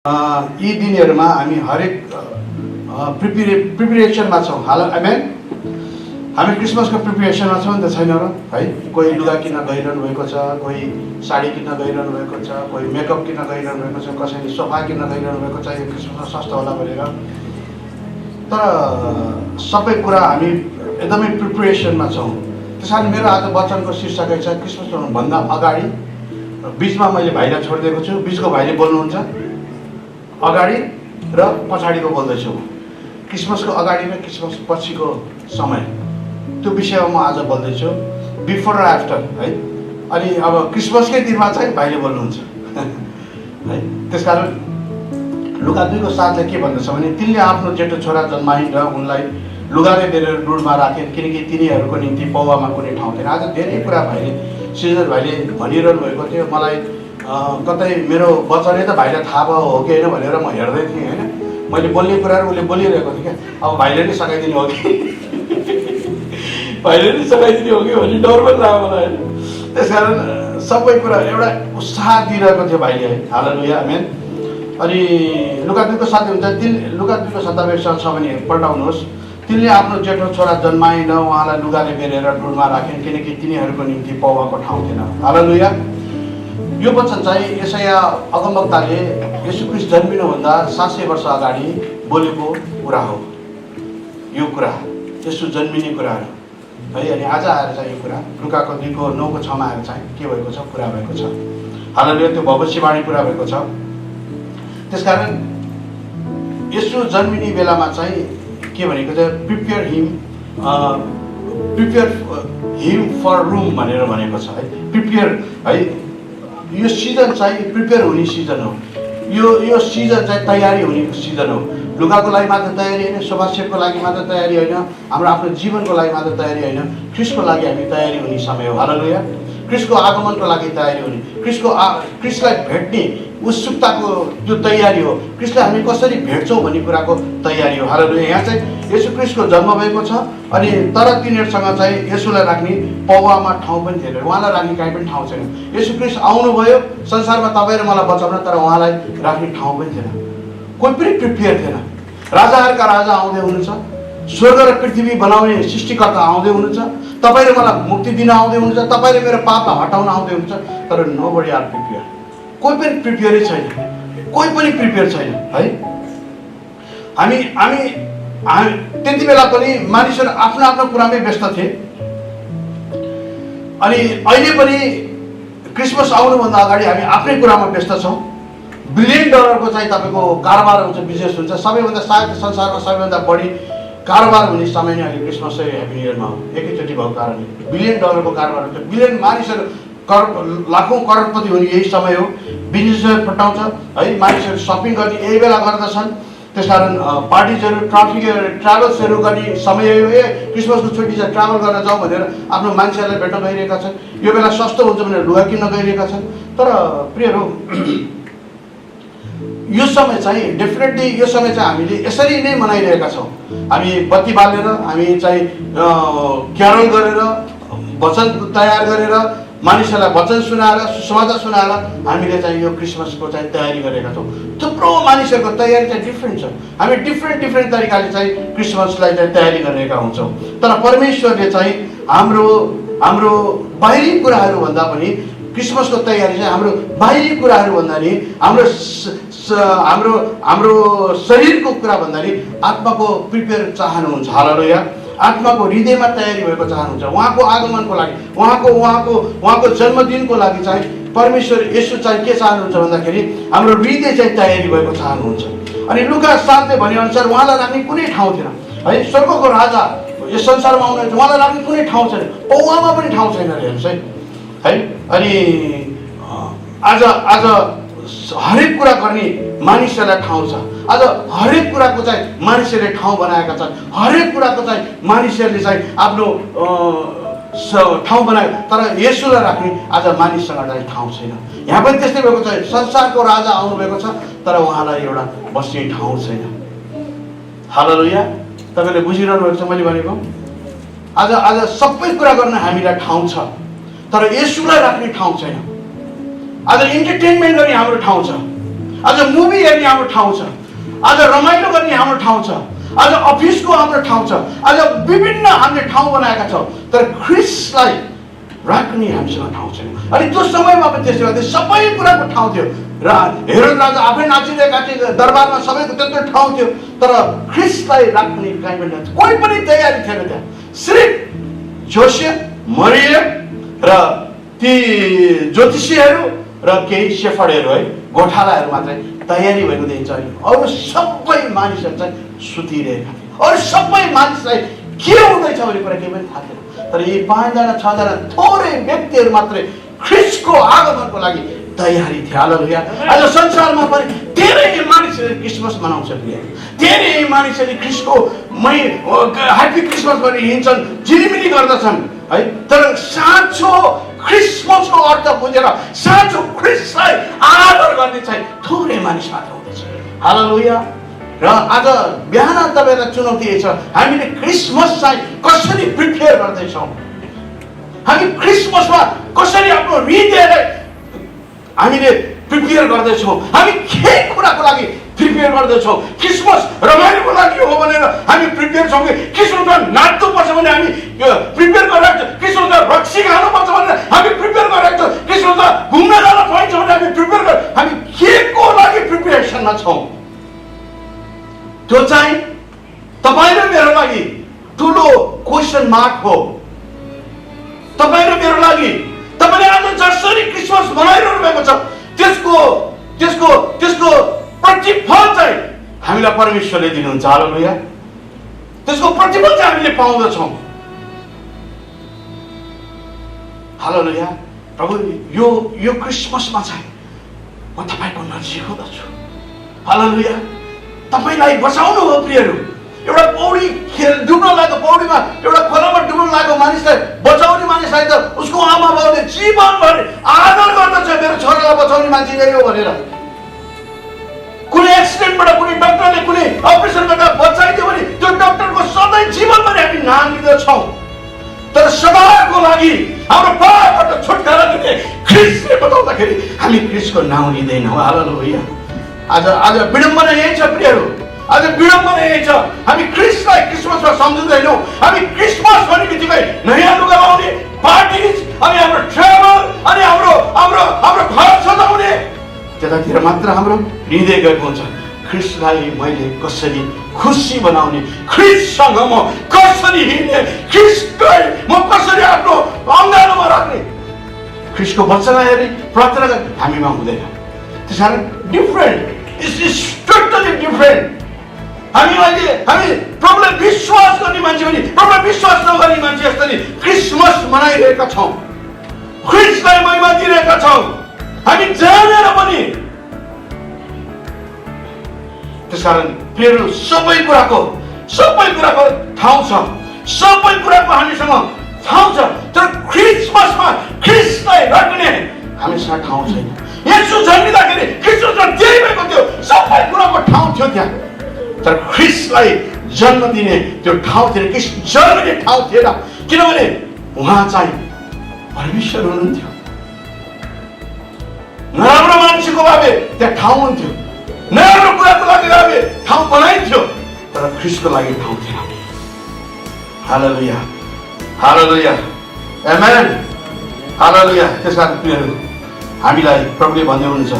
यी दिनहरूमा हामी हरेक प्रिपेरेसनमा छौँ। हामी क्रिसमसको प्रिपेरेसनमा छौँ नि त, छैन र है? कोही लुगा किन्न गइरहनु भएको छ, कोही साडी किन्न गइरहनु भएको छ, कोही मेकअप किन्न गइरहनु भएको छ, कसैले सोफा किन्न गइरहनु भएको छ, यो क्रिसमसमा सस्तो होला भनेर। तर सबै कुरा हामी एकदमै प्रिपेरेसनमा छौँ। त्यस कारण मेरो आज वचनको शीर्षकै छ क्रिसमसभन्दा अगाडि। बिचमा मैले भाइलाई छोडिदिएको छु, बिचको भाइले बोल्नुहुन्छ, अगाडि र पछाडिको बोल्दैछु। क्रिसमसको अगाडि र क्रिसमस पछिको समय, त्यो विषयमा म आज बोल्दैछु, बिफोर र आफ्टर है। अनि अब क्रिसमसकै दिनमा चाहिँ भाइले बोल्नुहुन्छ है। त्यसकारण लुका 2 को 7ले के भन्दछ भने, तिनले आफ्नो जेठो छोरा जन्माइन् र उनलाई लुगाले बेरेर डुँडमा राखेन्, किनकि तिनीहरूको निम्ति पौवामा कुनै ठाउँ थिएन। आज धेरै कुरा भाइले, सृजन भाइले भनिरहनु भएको थियो। मलाई कतै मेरो वचनले त भाइलाई थाहा भयो हो कि होइन भनेर म हेर्दै थिएँ होइन। मैले बोल्ने कुराहरू उसले बोलिरहेको थिएँ क्या। अब भाइले नै सघाइदिने हो कि भाइले नै सघाइदिने हो कि भन्ने डर पनि लाग्यो मलाई होइन। त्यस कारण सबै कुरा एउटा उत्साह दिइरहेको थियो भाइले है। हालेलुया, आमेन। अनि लुका 2 को 7 हुन्छ, लुका 2 को 27 छ भने पल्टाउनुहोस्। तिनले आफ्नो जेठो छोरा जन्माइन, उहाँलाई लुगाले बेरेर डुँडमा राखेन्, किनकि तिनीहरूको निम्ति पौवाको ठाउँ थिएन। हालेलुया। यो वचन चाहिँ यशाया अगमवक्ताले येशू ख्रीष्ट जन्मिनुभन्दा 700 वर्ष अगाडि बोलेको कुरा हो। यो कुरा येशू जन्मिने कुराहरू है। अनि आज आएर चाहिँ यो कुरा लुकाको 2 को 9 को 6 मा आएर चाहिँ के भएको छ, पुरा भएको छ। हालेलुया। त्यो भविष्यवाणी पुरा भएको छ। त्यसकारण येशू जन्मिने बेलामा चाहिँ के भनेको चाहिँ प्रिपेयर हिम फर रुम भनेर भनेको छ है। प्रिपेयर है। यो सिजन चाहिँ प्रिपेयर हुने सिजन हो। यो सिजन चाहिँ तयारी हुने सिजन हो। लुगाको लागि मात्र तयारी होइन, सोफासेटको लागि मात्र तयारी होइन, हाम्रो आफ्नो जीवनको लागि मात्र तयारी होइन, ख्रीष्टको लागि हामी तयारी हुने समय हो। हालेलुया। ख्रीष्टको आगमनको लागि तयारी हुने, ख्रीष्टलाई भेट्ने उत्सुकताको त्यो तयारी हो। ख्रीष्टलाई हामी कसरी भेट्छौँ भन्ने कुराको तयारी हो। हालेलुया। यहाँ चाहिँ येशू ख्रीष्टको जन्म भएको छ। अनि तर तिनीहरूसँग चाहिँ येशूलाई राख्ने पौवामा ठाउँ पनि थिएन, उहाँलाई राख्ने कहीँ पनि ठाउँ छैन। येशू ख्रीष्ट आउनुभयो संसारमा तपाईँ र मलाई बचाउन, तर उहाँलाई राख्ने ठाउँ पनि थिएन, कोही पनि प्रिपेयर थिएन। राजाहरूका राजा आउँदै हुनुहुन्छ, स्वर्ग र पृथ्वी बनाउने सृष्टिकर्ता आउँदै हुनुहुन्छ, तपाईँ र मलाई मुक्ति दिन आउँदै हुनुहुन्छ, तपाईँ र मेरो पापलाई हटाउन आउँदै हुनुहुन्छ, तर नोबडी आर प्रिपेयर। कोही पनि प्रिपेयरै छैन, कोही पनि प्रिपेयर छैन है। हामी त्यति बेला पनि मानिसहरू आफ्नो आफ्नो कुरामै व्यस्त थिए। अनि अहिले पनि क्रिसमस आउनुभन्दा अगाडि हामी आफ्नै कुरामा व्यस्त छौँ। $1 बिलियन चाहिँ तपाईँको कारोबार हुन्छ, बिजनेस हुन्छ। सबैभन्दा सायद संसारमा सबैभन्दा बढी कारोबार हुने समय नै अहिले क्रिसमस चाहिँ ह्याप्पी न्यु इयरमा हो। एकैचोटि भएको कारणले $1 बिलियन को कारोबार हुन्छ। बिलियन मानिसहरू लाखौँ करोडपति हुने यही समय हो। बिजनेसहरू फटाउँछ है, मानिसहरू सपिङ गर्ने यही बेला गर्दछन्। त्यसकारण पार्टिजहरू, ट्राभल्सहरू गर्ने समय हो। क्रिसमसको छुट्टी छ, ट्राभल गर्न जाउँ भनेर आफ्नो मान्छेहरूलाई भेट्न गइरहेका छन्। यो बेला सस्तो हुन्छ भनेर लुगा किन्न गइरहेका छन्। तर प्रियहरू, यो समय चाहिँ डेफिनेटली यो समय चाहिँ हामीले यसरी नै मनाइरहेका छौँ। हामी बत्ती बालेर, हामी चाहिँ क्यारल गरेर, वचन तयार गरेर, मानिसहरूलाई वचन सुनाएर, सुसमाचार सुनाएर हामीले चाहिँ यो क्रिसमसको चाहिँ तयारी गरेका छौँ। थुप्रो मानिसहरूको तयारी चाहिँ डिफ्रेन्ट छ। हामी डिफ्रेन्ट तरिकाले चाहिँ क्रिसमसलाई चाहिँ तयारी गरेका हुन्छौँ। तर परमेश्वरले चाहिँ हाम्रो बाहिरी कुराहरू भन्दा पनि क्रिसमसको तयारी चाहिँ हाम्रो बाहिरी कुराहरू भन्दा नि हाम्रो शरीरको कुरा भन्दा नि आत्माको प्रिपेयर चाहनुहुन्छ। हालेलुया। आत्माको हृदयमा तयारी भएको चाहनुहुन्छ। उहाँको आगमनको लागि, उहाँको जन्मदिनको लागि चाहिँ परमेश्वर येशू चाहिँ के चाहनुहुन्छ भन्दाखेरि हाम्रो हृदय चाहिँ तयारी भएको चाहनुहुन्छ। अनि लुका 7ले भनेअनुसार उहाँलाई राख्ने कुनै ठाउँ थिएन है। स्वर्गको राजा यस संसारमा आउनुहुन्छ, उहाँलाई राख्ने कुनै ठाउँ छैन, पौवामा पनि ठाउँ छैन। हेर्नुहोस् है। अनि आज हरेक कुरा गर्ने मानिसहरूलाई ठाउँ छ। आज हरेक कुराको चाहिँ मानिसहरूले ठाउँ बनाएका छन्। हरेक कुराको चाहिँ मानिसहरूले चाहिँ आफ्नो ठाउँ बनायो। तर येशूलाई राख्ने आज मानिससँग चाहिँ ठाउँ छैन। यहाँ पनि त्यस्तै भएको छ। संसारको राजा आउनुभएको छ, तर उहाँलाई एउटा बस्ने ठाउँ छैन। हालेलुया। तपाईँले बुझिरहनु भएको छ मैले भनेको। आज सबै कुरा गर्न हामीलाई ठाउँ छ, तर येशूलाई राख्ने ठाउँ छैन। आज इन्टरटेनमेन्ट गर्ने हाम्रो ठाउँ छ, आज मुभी हेर्ने हाम्रो ठाउँ छ, आज रमाइलो गर्ने हाम्रो ठाउँ छ, आज अफिसको हाम्रो ठाउँ छ, आज विभिन्न हामीले ठाउँ बनाएका छौँ। तर ख्रिस्टलाई राख्ने हामीसँग ठाउँ छैन। अनि त्यो समयमा पनि त्यसले गर्दा सबै कुराको ठाउँ थियो र हेरोद राजा आफै नाचिरहेका थिए, दरबारमा सबैको त्यत्रो ठाउँ थियो, तर ख्रिस्टलाई राख्ने कहीँ पनि कोही पनि तयारी थिएन त्यहाँ। सिर्फ जोसेफ, मरियम र ती ज्योतिषीहरू र केही सेफर्डहरू है, गोठालाहरू मात्रै तयारी भएको देखिन्छ। अरू सबै मानिसहरू चाहिँ सुतिरहेका थिए, अरू सबै मानिसलाई के हुँदैछ भन्ने कुरा केही पनि थाहा थिएन। तर यी 5जना 6जना थोरै व्यक्तिहरू मात्रै ख्रिस्टको आगमनको लागि तयारी थिए। हालेलुया। आज संसारमा पनि धेरै मानिसहरूले क्रिसमस मनाउँछन्, धेरै मानिसहरूले ख्रिस्टको ह्याप्पी क्रिसमस भनेर हिँड्छन्, झिलिमिली गर्दछन् है। तर साँचो क्रिसमसको अर्थ बुझेर साँचो ख्रिस्टलाई आदर गर्ने चाहिँ थोरै मानिस मात्र हुँदछ। हालेलुया। र आज बिहान तपाईँलाई चुनौती छ, हामीले क्रिसमस चाहिँ कसरी प्रिपेयर गर्दैछौँ, हामी क्रिसमसमा कसरी आफ्नो हृदयलाई हामीले प्रिपेयर गर्दैछौँ, हामी के कुराको लागि प्रिपेयर गर्दैछौँ। क्रिसमस रमाइलोको लागि हो भनेर हामी प्रिपेयर छौँ कि क्रिसमसमा नाच्नुपर्छ भने हामी प्रिपेयर गरिरहेको छौँ, क्रिसमसमा रक्सी खानुपर्छ भनेर हामी प्रिपेयर गरिरहेको छौँ, क्रिसमसमा घुम्न जान पाइन्छ भने हामी प्रिपेयर गर्छौँ। हामी के को लागि प्रिपेरेसनमा छौँ, त्यो चाहिँ तपाईँ र मेरो लागि ठुलो क्वेसन मार्क हो। तपाईँ र मेरो लागि तपाईँले आज जसरी क्रिसमस मनाइरहनु भएको छ त्यसको त्यसको त्यसको प्रतिफल चाहिँ हामीलाई परमेश्वरले दिनुहुन्छ। हालेलुया। त्यसको प्रतिफल चाहिँ हामीले पाउँदछौँ। हालेलुया। प्रभु यो क्रिसमसमा चाहिँ म तपाईँको नजिक हुँदछु। हालेलुया। तपाईँलाई बचाउनु हो प्रियहरू। एउटा पौडी डुब्न लागेको, पौडीमा एउटा खोलामा डुब्न लागेको मानिसलाई बचाउने मानिसलाई त उसको आमा बाउले जीवनभर आदर गर्दछ, मेरो छोरालाई बचाउने मान्छे यही हो भनेर। कुनै एक्सिडेन्टबाट कुनै डक्टरले कुनै अपरेसन गर्दा बचाइदियो भने त्यो डक्टरको सधैँ जीवनभरि हामी नाम लिँदछौँ। तर सदाको लागि हाम्रो पापबाट छुटकारा दिने ख्रिस्टले बताउँदाखेरि हामी ख्रिस्टको नाउँ लिँदैनौँ। हालेलुया। आज विडम्बना यही छ प्रियहरू, आज विडम्बना यही छ। हामी ख्रिस्टलाई क्रिसमसमा सम्झँदैनौँ। हामी क्रिसमस भन्ने बित्तिकै नयाँ लुगा लाउने, पार्टिज, अनि हाम्रो ट्राभल, अनि हाम्रो हाम्रो हाम्रो घर सजाउने, त्यतातिर मात्र हाम्रो हृदय गएको हुन्छ। ख्रिस्टलाई मैले कसरी खुसी बनाउने, ख्रिस्टसँग म कसरी हिँड्ने, ख्रिस्टलाई म कसरी आफ्नो अङ्गालोमा राख्ने, ख्रिस्टको वचनलाई हेर्ने, प्रार्थना गर्ने हामीमा हुँदैन। त्यस कारण डिफरेन्ट, इट्स टोटली डिफरेन्ट। हामी प्रभुलाई विश्वास गर्ने मान्छे पनि प्रभुलाई विश्वास नगर्ने मान्छे जस्तो नि क्रिसमस मनाइरहेका छौँ, ख्रिस्टलाई महिमा दिइरहेका छौँ हामी जानेर पनि। त्यसकारण प्रियहरू सबै कुराको ठाउँ छ, सबै कुराको हामीसँग ठाउँ छ। तर क्रिसमसमा ख्रिस्टलाई राख्ने हामीसँग ठाउँ छैन। येशू जन्मिँदाखेरि क्रिसमसमा त्यही भएको थियो, सबै कुराको ठाउँ थियो त्यहाँ। तर ख्रिस्टलाई जन्म दिने त्यो ठाउँ थिएन, ख्रिस्ट जन्मिने ठाउँ थिएन। किनभने उहाँ चाहिँ परमेश्वर हुनुहुन्थ्यो। नराम्रो मान्छेको भए त्यहाँ ठाउँ हुन्थ्यो, नराम्रो कुराको लागि भए ठाउँ बनाइन्थ्यो, तर ख्रिस्टको लागि ठाउँ थिएन। हालेलुया। हालेलुया। आमेन। हालेलुया। त्यसकारण प्रियहरू हामीलाई प्रभुले भन्दै हुनुहुन्छ,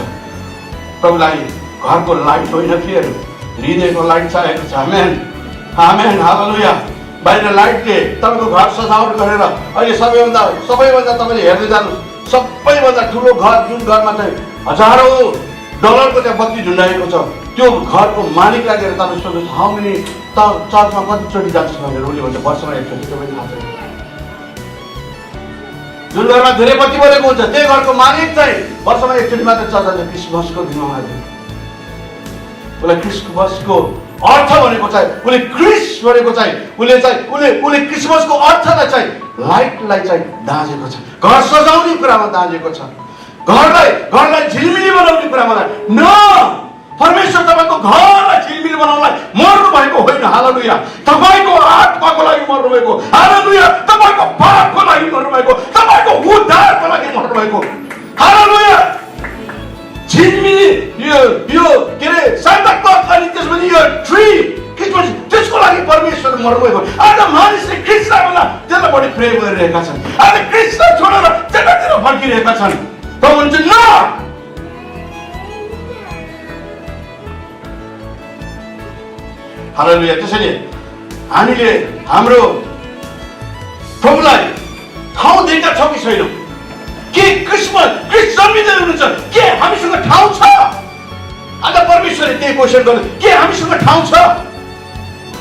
प्रभुलाई घरको लाइट होइन प्रियहरू, हृदयको लाइट चाहिएको छ। आमेन। आमेन। हालेलुया। बाहिर लाइटले तपाईँको घर सजावट गरेर अहिले सबैभन्दा तपाईँले हेर्दै जानुहोस्, सबैभन्दा ठुलो घर जुन घरमा चाहिँ हजारौँ डलरको त्यहाँ बत्ती झुन्डाएको छ, त्यो घरको मालिकलाई लिएर तपाईँ सोध्नुहोस् हाउ मेनी चर्चमा कतिचोटि जान्छ भनेर उसले भन्छ वर्षमा एकचोटि। त्यो पनि थाहा छैन। जुन घरमा धेरै बत्ती बलेको हुन्छ त्यही घरको मालिक चाहिँ वर्षमा एकचोटि मात्र चर्च जान्छ, क्रिसमसको दिनमा मात्र। उसलाई क्रिसमसको अर्थ भनेको चाहिँ उसले क्रिस भनेको चाहिँ उसले क्रिसमसको अर्थलाई चाहिँ लाइटलाई चाहिँ दाँजेको छ, घर सजाउने कुरामा दाँजेको छ, घरलाई झिलमिली बनाउने कुरामा न। परमेश्वर तपाईँको घरलाई झिलमिली बनाउनलाई मर्नु भएको होइन। हालेलुया। तपाईँको आत्माको लागि मर्नु भएको। हालेलुया। तपाईँको पापको लागि मर्नु भएको, तपाईँको उद्धारको लागि मर्नु भएको। हालेलुया। झिलमिली यो के अरे सान्ता क्लज अनि त्यसपछि यो ट्री क्रिसमस त्यसको लागि परमेश्वर मर्नुभएको। आज मानिसले ख्रिस्टलाई भन्दा त्यसलाई बढी प्रेम गरिरहेका छन्। आज ख्रिस्टलाई छोडेर त्यतातिर फर्किरहेका छन्। प्रभु भन्छ न, हालेलुया। त्यसैले हामीले हाम्रो प्रभुलाई ठाउँ दिएका छौँ कि छैनौँ? के क्रिस्मस ख्रिस्ट जन्मिँदै हुनुहुन्छ, के हामीसँग ठाउँ छ? आज परमेश्वरले त्यही क्वेसन गर्नु, के हामीसँग ठाउँ छ?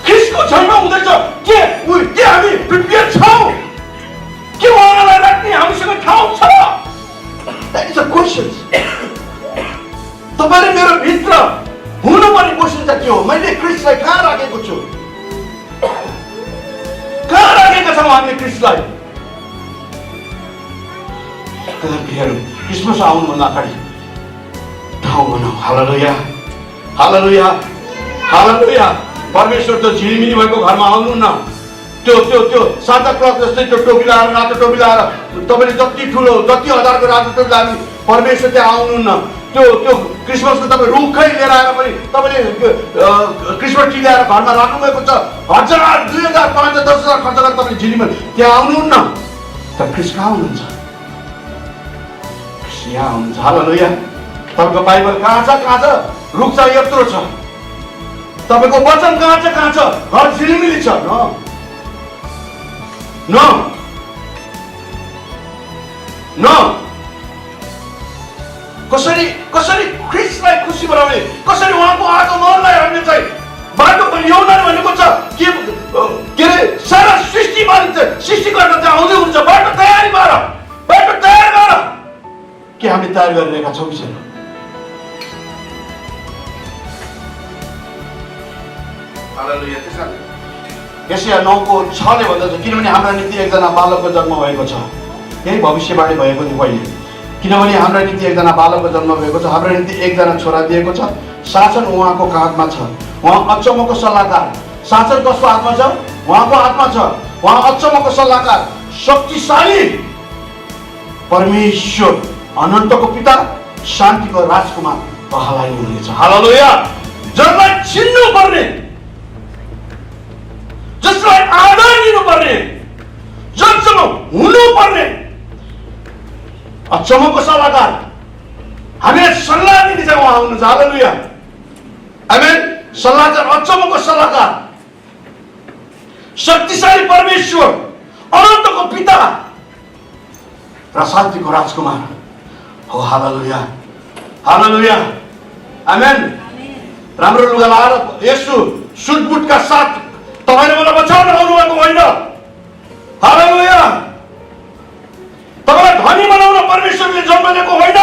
ख्रिस्टको छेउमा हुँदैछ के हामी प्रिपेयर छौँ? के उहाँलाई राख्ने हामीसँग ठाउँ छ? That is a question. तपाईले मेरो भित्र हुनुपर्ने क्वेसन चाहिँ के हो? मैले ख्रिस्टलाई कहाँ राखेको छु? कहाँ राखेका छौँ हामीले ख्रिस्टलाई? क्रिसमस आउनुभन्दा अगाडि ठाउँ बनाऊ। हालेलुया, हालेलुया, हालेलुया। परमेश्वर त झिलिमिली भएको घरमा आउनुहुन्न। त्यो सान्ता क्लज जस्तै त्यो टोपी लगाएर, रातो टोपी लगाएर, तपाईँले जति ठुलो जति हजारको रातो टोपी लगाएर परमेश्वर त्यहाँ आउनुहुन्न। त्यो क्रिसमसको तपाईँ रुखै लिएर आएर पनि तपाईँले क्रिसमस ट्री ल्याएर घरमा राख्नुभएको छ। 1000, 2000, 5000, 10,000 खर्च गरेर तपाईँले झिलिमिली त्यहाँ आउनुहुन्न। तर ख्रिस्ट कहाँ हुनुहुन्छ? यहाँ हुनुहुन्छ। हालेलुया। तपाईँको बाइबल कहाँ छ? कहाँ छ? रुख चाहिँ यत्रो छ। तपाईँको वचन कहाँ छ? कहाँ छ? घर झिलिमिली छ। न कसरी ख्रिस्टलाई खुसी बनाउने, कसरी उहाँको आगमनलाई हामीले चाहिँ बाटो ल्याउने भनेको छ। के अरे सारा सृष्टि मानिन्छ, सृष्टिकर्ता चाहिँ आउँदै हुन्छ। बाटो तयार गर। के हामीले तयार गरिरहेका छौँ कि छैन? हालेलुया। यशाया 9:6 भन्दछ, किनभने हाम्रा निम्ति एकजना बालकको जन्म भएको छ। यही भविष्यवाणी भएको थियो पहिले। किनभने हाम्रा निम्ति एकजना बालकको जन्म भएको छ, हाम्रा निम्ति एकजना छोरा दिएको छ। शासन उहाँको काँधमा छ। उहाँ अचम्मको सल्लाहकार। शासन कसको हातमा छ? उहाँको हातमा छ। उहाँ अचम्मको सल्लाहकार, शक्तिशाली परमेश्वर, अनन्तको पिता, शान्तिको राजकुमार कहलाइ हुनेछ। हालेलुया। जसलाई चिन्नु पर्ने, जसलाई आदर दिनुपर्ने, जससँग हुनुपर्ने अचम्मको सल्लाहकार, हामीले सल्लाह दिने चाहिँ उहाँ हुनुहुन्छ। हालेलुया, आमेन। सल्लाहकार, अचम्मको सल्लाहकार, शक्तिशाली परमेश्वर, अनन्तको पिता र शान्तिको राजकुमार हो। हालेलुया, हालेलुया, आमेन। राम्रो लुगा लगाएर यसो सुटबुटका साथ तपाईले मलाई बचाउन आउनुभएको होइन। हालेलुया। तपाईलाई धनी बनाउन परमेश्वरले जन्म दिएको होइन।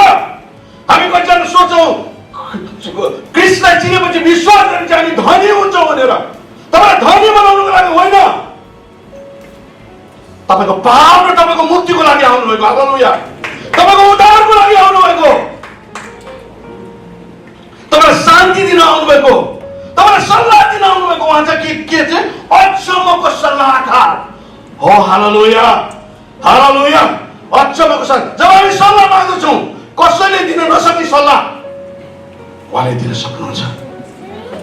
हामी कतिजना सोच्छौँ क्रिस्टलाई चिनेपछि विश्वास गरेपछि हामी धनी हुन्छौँ भनेर। तपाईलाई धनी बनाउनको लागि होइन, तपाईको पाप र तपाईको मुक्तिको लागि आउनुभएको। हालेलुया। तपाईको उद्धारको लागि आउनुभएको, तपाईलाई शान्ति दिन आउनुभएको, तपाईलाई सल्लाह दिन आउनुभएको। उहाँ चाहिँ के चाहिँ अचम्मको सल्लाहकार हो। हालेलुया, हालेलुया। अचम्मको सल्लाह। जब हामी सल्लाह माग्दछौँ, कसैले दिन नसक्ने सल्लाह उहाँले दिन सक्नुहुन्छ।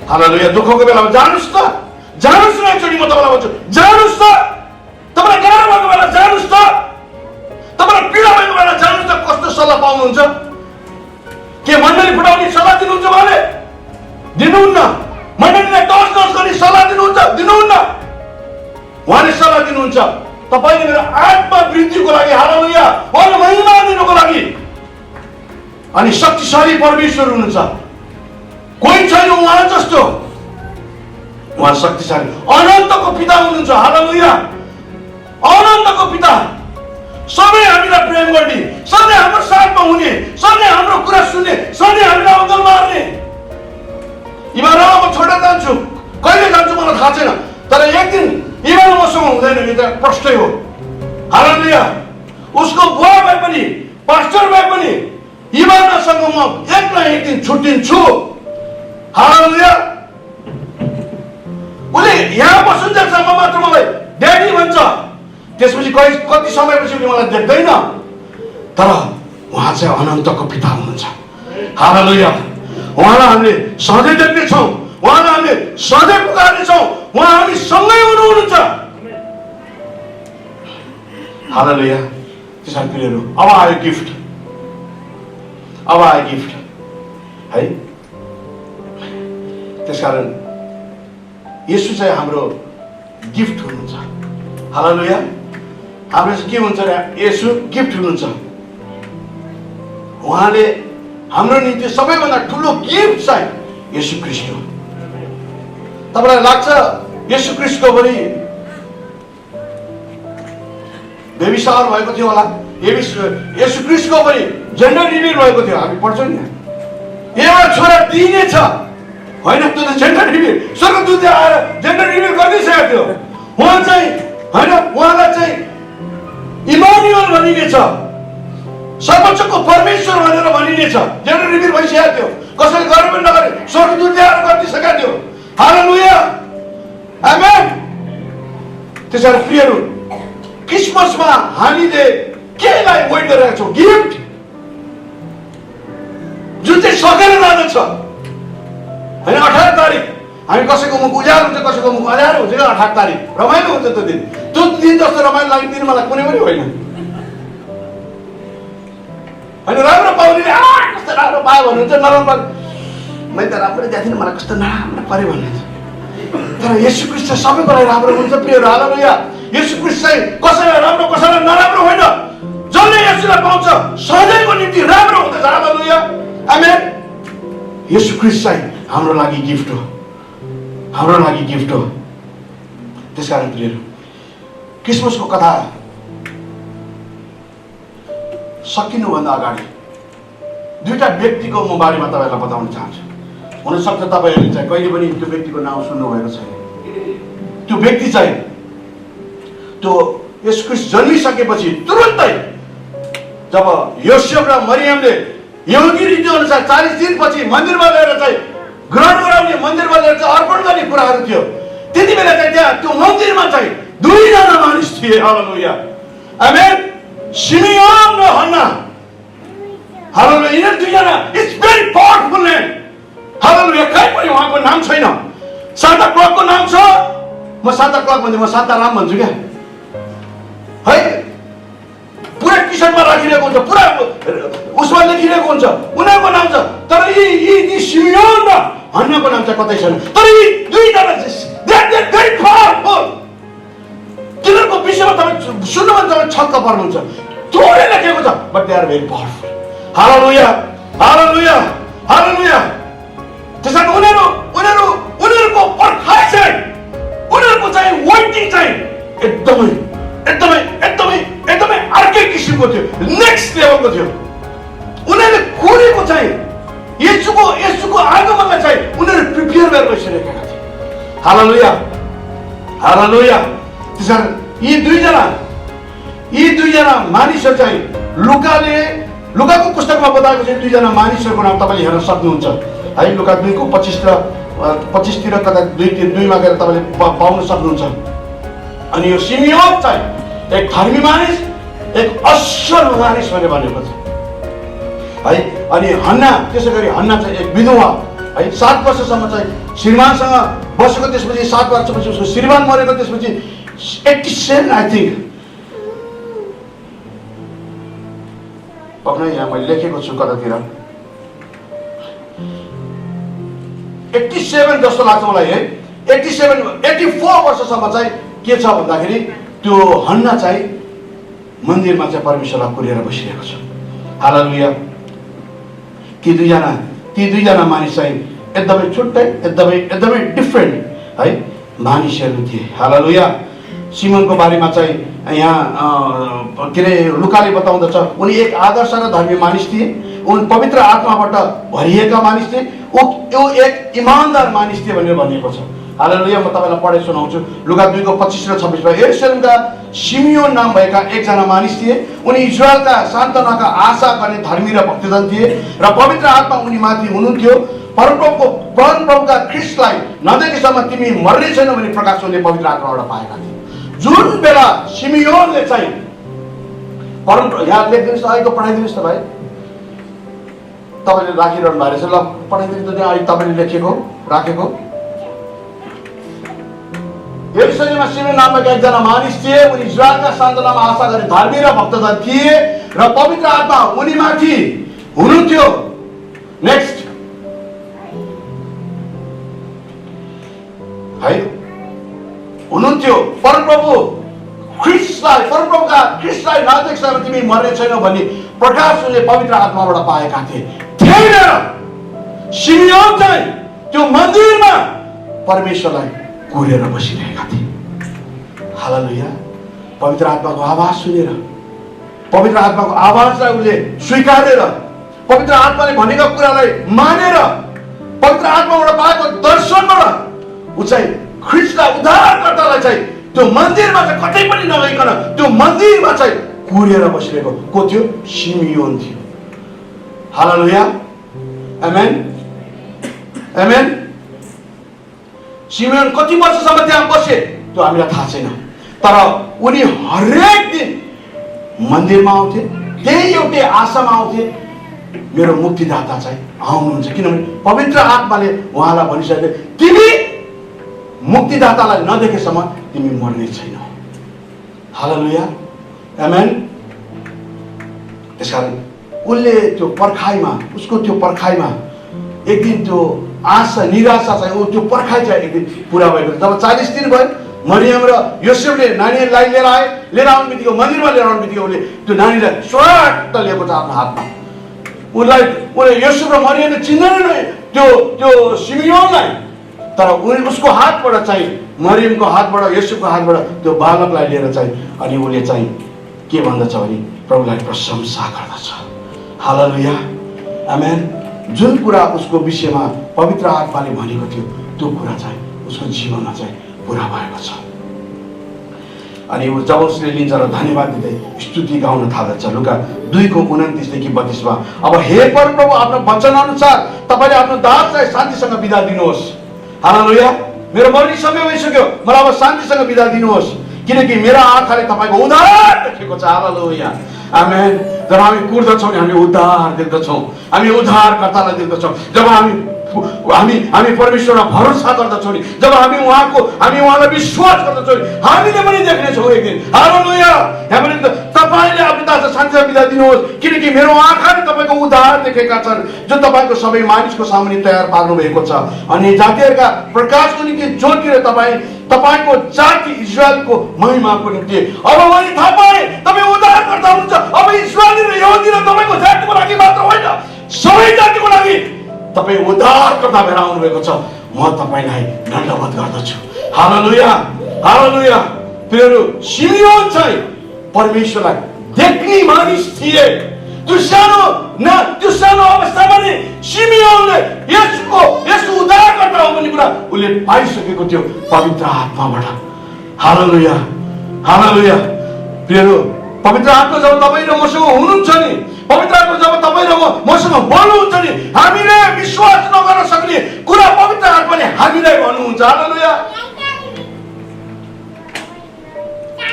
हालेलुया। दुःखको बेलामा जानुस् त, जानुस् न। एकचोटि म तपाईँलाई भन्छु, जानुस् त। तपाईँलाई गाह्रो भएको बेला जानुस् त। तपाईँलाई पीडा भएको बेला जानुस् त। कस्तो सल्लाह पाउनुहुन्छ? के मण्डली फुटाउने सल्लाह दिनुहुन्छ? उहाँले दिनुहुन्न। मण्डलीलाई टस गर्ने सल्लाह दिनुहुन्छ? दिनुहुन्न। उहाँले सल्लाह दिनुहुन्छ तपाईँले मेरो आत्मा वृद्धिको लागि। हालेलुया। उहाँले महिमा दिनुको लागि। अनि शक्तिशाली परमेश्वर हुनुहुन्छ, कोही छैन उहाँ जस्तो। उहाँ शक्तिशाली अनन्तको पिता हुनुहुन्छ। हालेलुया। अनन्तको पिता, सधैँ हामीलाई प्रेम गर्ने, सधैँ हाम्रो साथमा हुने, सधैँ हाम्रो कुरा सुन्ने, सधैँ हामीलाई अङ्गल मार्ने। इमान म छोडेर जान्छु, कहिले जान्छु मलाई थाहा छैन, तर एक दिन इमान मसँग हुँदैन, यो त प्रष्टै हो। हालेलुया। उसको बुवा भए पनि, पास्टर भए पनि इमानसँग म एक न एक दिन छुट्टिन्छु। हालेलुया। उसले यहाँ बसुन्जेलसम्म मात्र मलाई ड्याडी भन्छ, त्यसपछि कति समयपछि उसले मलाई देख्दैन। तर उहाँ चाहिँ अनन्तको पिता हुनुहुन्छ। हालेलुया। उहाँलाई हामीले सधैँ देख्नेछौँ, उहाँलाई हामीले सधैँ पुकार्नेछौँ, उहाँ हामी सँगै हुनुहुन्छ। हालेलुया। त्यसैले प्रियहरू, अब आयो गिफ्ट, अब आयो गिफ्ट है। त्यसकारण येशू चाहिँ हाम्रो गिफ्ट हुनुहुन्छ। हालेलुया। हाम्रो चाहिँ के हुन्छ र? येशू गिफ्ट हुनुहुन्छ। उहाँले हाम्रो निम्ति सबैभन्दा ठुलो गिफ्ट चाहिँ येशू ख्रीष्ट हो। तपाईलाई लाग्छ येशू ख्रीष्टको पनि बेबी शावर भएको थियो होला? येशू ख्रीष्टको पनि जेन्डर रिभिल भएको थियो, हामी पढ्छौँ नि। एउटा छोरा दिइनेछ होइन, त्यो त जेन्डर रिभिल, स्वर्गदूतले आएर जेन्डर रिभिल गरिदिइसकेको थियो। उहाँ चाहिँ होइन, उहाँलाई चाहिँ इमानुएल भनिनेछ, सर्वोच्चको परमेश्वर भनेर भनिनेछ। जेन्डर रिभिल भइसकेको थियो, कसैले गरे पनि नगरे स्वर्गदूतले आएर गरिदिइसकेको थियो। हालेलुया, आमेन। त्यसैले प्रियहरू, क्रिसमसमा हामीले केलाई वेट गरिरहेका छौँ? गिफ्ट, जुन चाहिँ सकेर जाँदछ होइन। 18 तारिक हामी कसैको मुख उज्यालो हुन्छ, कसैको मुख अँध्यारो हुन्छ क्या? 18 तारिक रमाइलो हुन्छ त्यो दिन। त्यो दिन जस्तो रमाइलो लाग्ने दिन मलाई कुनै पनि होइन। राम्रो पाउनेले कस्तो राम्रो पायो भन्नुहुन्छ, नराम्रो मैले त राम्रो दिएको थिइनँ, मलाई कस्तो नराम्रो पऱ्यो भन्नुहुन्छ। तर येशू ख्रीष्ट चाहिँ सबैको लागि राम्रो हुन्छ प्रियहरू। हालेलुया। येशू ख्रीष्ट चाहिँ कसैलाई राम्रो कसैलाई नराम्रो होइन, जसले येशूलाई पाउँछ सधैँको निम्ति राम्रो हुँदछ। हालेलुया, आमेन। येशू ख्रीष्ट चाहिँ हाम्रो लागि गिफ्ट हो, हाम्रो लागि गिफ्ट हो। त्यसकारण प्रियहरू, क्रिसमसको कथा सकिनुभन्दा अगाडि दुईटा व्यक्तिको म बारेमा तपाईँलाई बताउन चाहन्छु। हुनसक्छ तपाईँहरूले चाहिँ कहिले पनि त्यो व्यक्तिको नाम सुन्नुभएको छैन। त्यो व्यक्ति चाहिँ त्यो येशू ख्रीष्ट जन्मिसकेपछि तुरुन्तै जब योसेफ र मरियमले यहुदी रीति अनुसार 40 दिनपछि मन्दिरमा गएर चाहिँ ग्रहण गराउने, मन्दिरमा गएर चाहिँ अर्पण गर्ने कुराहरू थियो। त्यति बेला चाहिँ त्यहाँ त्यो मन्दिरमा चाहिँ दुईजना मानिस थिए। हालेलुया, आमेन। सिमियोन र हन्ना। हालेलुया, यिनीहरू दुईजना इट्स भेरी पावरफुल नेम। हालेलुया, कहीँ पनि उहाँको नाम छैन। सान्ता क्लजको नाम छ, म सान्ता क्लज भन्छु, म शान्ता राम भन्छु क्या है। पुरै टी सर्टमा राखिरहेको हुन्छ, पुरा उसमा लेखिरहेको हुन्छ, उनीहरूको नाम छ। तर यी सिमियोन र हन्नाको नाम चाहिँ कतै छैन। तर यी दुईजना भेरी पावरफुल। तिनीहरूको विषयमा तपाईँ सुन्नु भने तपाईँ छक्क पर्नुहुन्छ। थोरै लेखेको छ, but they are very powerful. Hallelujah, hallelujah, hallelujah. त्यसैले उनीहरूको पर्खाइ चाहिँ, उनीहरूको चाहिँ वेटिङ चाहिँ एकदमै एकदमै एकदमै एकदमै अर्कै किसिमको थियो, नेक्स्ट लेभलको थियो। उनीहरूले खोलेको चाहिँ येशूको आगमनलाई चाहिँ उनीहरू प्रिपेयर गरेर बसिरहेका थिए। हालेलुया, हालेलुया। त्यसैले यी दुईजना मानिसहरू चाहिँ लुकाको पुस्तकमा बताएको चाहिँ दुईजना मानिसहरूको नाम तपाईँले हेर्न सक्नुहुन्छ है। लुका 2को 25तिर कता 2:2मा गएर तपाईँले पाउन सक्नुहुन्छ। अनि यो सिमियोन चाहिँ एक धर्मी मानिस, एक असल मानिस भनेको छ है। अनि हन्ना, त्यसै गरी हन्ना चाहिँ एक विधवा है। 7 वर्षसम्म चाहिँ श्रीमानसँग बसेको, त्यसपछि 7 वर्षपछि उसको श्रीमान मरेको, त्यसपछि 87 आई थिङ्क पक्कै यहाँ मैले लेखेको छु कतातिर 87 जस्तो लाग्छ मलाई है। 84 वर्षसम्म चाहिँ के छ भन्दाखेरि त्यो हन्ना चाहिँ मन्दिरमा चाहिँ परमेश्वरलाई कुरेर बसिरहेको छ। हालेलुया। ती दुईजना मानिस चाहिँ एकदमै छुट्टै, एकदमै डिफ्रेन्ट है मानिसहरू थिए। हालेलुया। सिमोनको बारेमा चाहिँ यहाँ के अरे लुकाले बताउँदछ, उनी एक आदर्श र धर्मी मानिस थिए, उनी पवित्र आत्माबाट भरिएका मानिस थिए, ऊ एक इमानदार मानिस थिए भनेर भनिएको छ। हालेलुया। म तपाईँलाई पढे सुनाउँछु। लुका 2को 25 र 26मा यरुशलेमका सिमियोन नाम भएका एकजना मानिस थिए। उनी इजरायलका सान्त्वनाका आशा गर्ने धर्मी र भक्तजन थिए र पवित्र आत्मा उनीमाथि हुनुहुन्थ्यो। परमप्रभुका ख्रीष्टलाई नदेखेसम्म तिमी मर्ने छैन भन्ने प्रकाश उनले पवित्र आत्माबाट पाएका थिए। जुन बेला सिमियोनले चाहिँ यहाँ लेखिदिनुहोस्, अहिलेको पढाइदिनुहोस् त भाइ। तपाईँले राखिरहनु भएको रहेछ। ल पठाइदिनु त त्यहाँ अहिले तपाईँले लेखेको राखेको। यरुशलेममा सिमेन नामक एकजना मानिस थिए। उनी इजरायलका सान्त्वनामा आशा गरी धर्मी र भक्तजन थिए र पवित्र आत्मा उनीमाथि हुनुहुन्थ्यो। नेक्स्ट है हुनुहुन्थ्यो। परमप्रभु ख्रिस्टलाई नदेख्दासम्म तिमी मर्ने छैनौ भन्ने प्रकाश उनले पवित्र आत्माबाट पाएका थिए। सिमियोन चाहिँ त्यो मन्दिरमा परमेश्वरलाई कुरेर बसिरहेका थिए। हालेलुया। पवित्र आत्माको आवाज सुनेर, पवित्र आत्माको आवाजलाई उसले स्वीकारेर, पवित्र आत्माले भनेका कुरालाई मानेर, पवित्र आत्माबाट पाएको दर्शनबाट ऊ चाहिँ ख्रिस्टलाई उद्धारकर्तालाई चाहिँ त्यो मन्दिरमा चाहिँ कतै पनि नगइकन त्यो मन्दिरमा चाहिँ कुरेर बसिरहेको को थियो? सिमियोन थियो। हालेलुया। आमेन आमेन। सिमियोन कति वर्षसम्म त्यहाँ बसे त्यो हामीलाई थाहा छैन, तर उनी हरेक दिन मन्दिरमा आउँथे। त्यही एउटै आशामा आउँथे, मेरो मुक्तिदाता चाहिँ आउनुहुन्छ। किनभने पवित्र आत्माले उहाँलाई भनिसके तिमी मुक्तिदातालाई नदेखेसम्म तिमी मर्ने छैनौ। हालेलुया। आमेन। त्यसकारण उसले त्यो पर्खाइमा, उसको त्यो पर्खाइमा एक दिन त्यो आशा निराशा चाहिँ त्यो पर्खाइ चाहिँ एक दिन पुरा भएको। जब 40 दिन भयो, मरियम र योसेफले नानीलाई लिएर आउनु बित्तिकै, मन्दिरमा लिएर आउनु बित्तिकै उसले त्यो नानीलाई स्वाट लिएको छ आफ्नो हातमा। उसले योसेफ र मरियमले चिन्दैन त्यो सिमियोनलाई, तर उसको हातबाट चाहिँ, मरियमको हातबाट, योसेफको हातबाट त्यो बालकलाई लिएर चाहिँ अनि उसले चाहिँ के भन्दछ भने प्रभुलाई प्रशंसा गर्दछ। हालेलुया। आमेन। जुन कुरा उसको विषयमा पवित्र आत्माले भनेको थियो त्यो कुरा चाहिँ उसको जीवनमा चाहिँ पुरा भएको छ। अनि जब उसले लिन्छ र धन्यवाद दिँदै स्तुति गाउन थाल्दछ। लुका 2:29-32 अब हे परमप्रभु, आफ्नो वचन अनुसार तपाईँले आफ्नो दासलाई शान्तिसँग बिदा दिनुहोस्। हालेलुया। मेरो मर्ने समय भइसक्यो, मलाई अब शान्तिसँग बिदा दिनुहोस्, किनकि मेरा आँखाले तपाईँको उद्धार देखेको छ। हालेलुया। आमेन। जब हामी कुर्दछौँ नि हामी उद्धार देख्दछौँ, हामी उद्धारकर्तालाई देख्दछौँ। जब हामी परमेश्वरमा भरोसा गर्दछौँ नि, जब हामी उहाँलाई विश्वास गर्दछौँ नि, हामीले पनि देख्नेछौँ एक दिन। हालेलुया। यहाँ पनि तपाईँले आफ्नो दासलाई शान्तिसँग बिदा दिनुहोस्, किनकि मेरो आँखाले तपाईँको उद्धार देखेका छन्, जो तपाईँको सबै मानिसको सामुन्ने तयार पार्नु भएको छ। अनि जातिहरूका प्रकाशको निम्ति ज्योति र तपाईँको जाति इजरायलको महिमाको निम्ति। अब मैले थाहा पाएँ तपाईँ उद्धारकर्ता हुनुहुन्छ। अब इजरायली र यहुदी र तपाईँको जातिको लागि मात्र होइन, सबै जातिको लागि तपाईँ उद्धारकर्ता भएर आउनुभएको छ। म तपाईँलाई दण्डवत गर्दछु। हालेलुया। हालेलुया। प्रियहरू, सिमियोन चाहिँ परमेश्वरलाई देख्ने मानिस थिए। त्यो सानो अवस्थामा नि सिमियोनले यसको उद्धारकर्ता हो भन्ने कुरा उसले पाइसकेको थियो पवित्र आत्माबाट। हालेलुया। हालेलुया। प्रियहरू, पवित्र आत्मा जब तपाईँ र मसँग हुनुहुन्छ नि, पवित्र आत्मा जब तपाईँ र मसँग बोल्नुहुन्छ नि, हामीले विश्वास नगर्न सक्ने कुरा पवित्र आत्माले हामीलाई भन्नुहुन्छ। हालेलुया।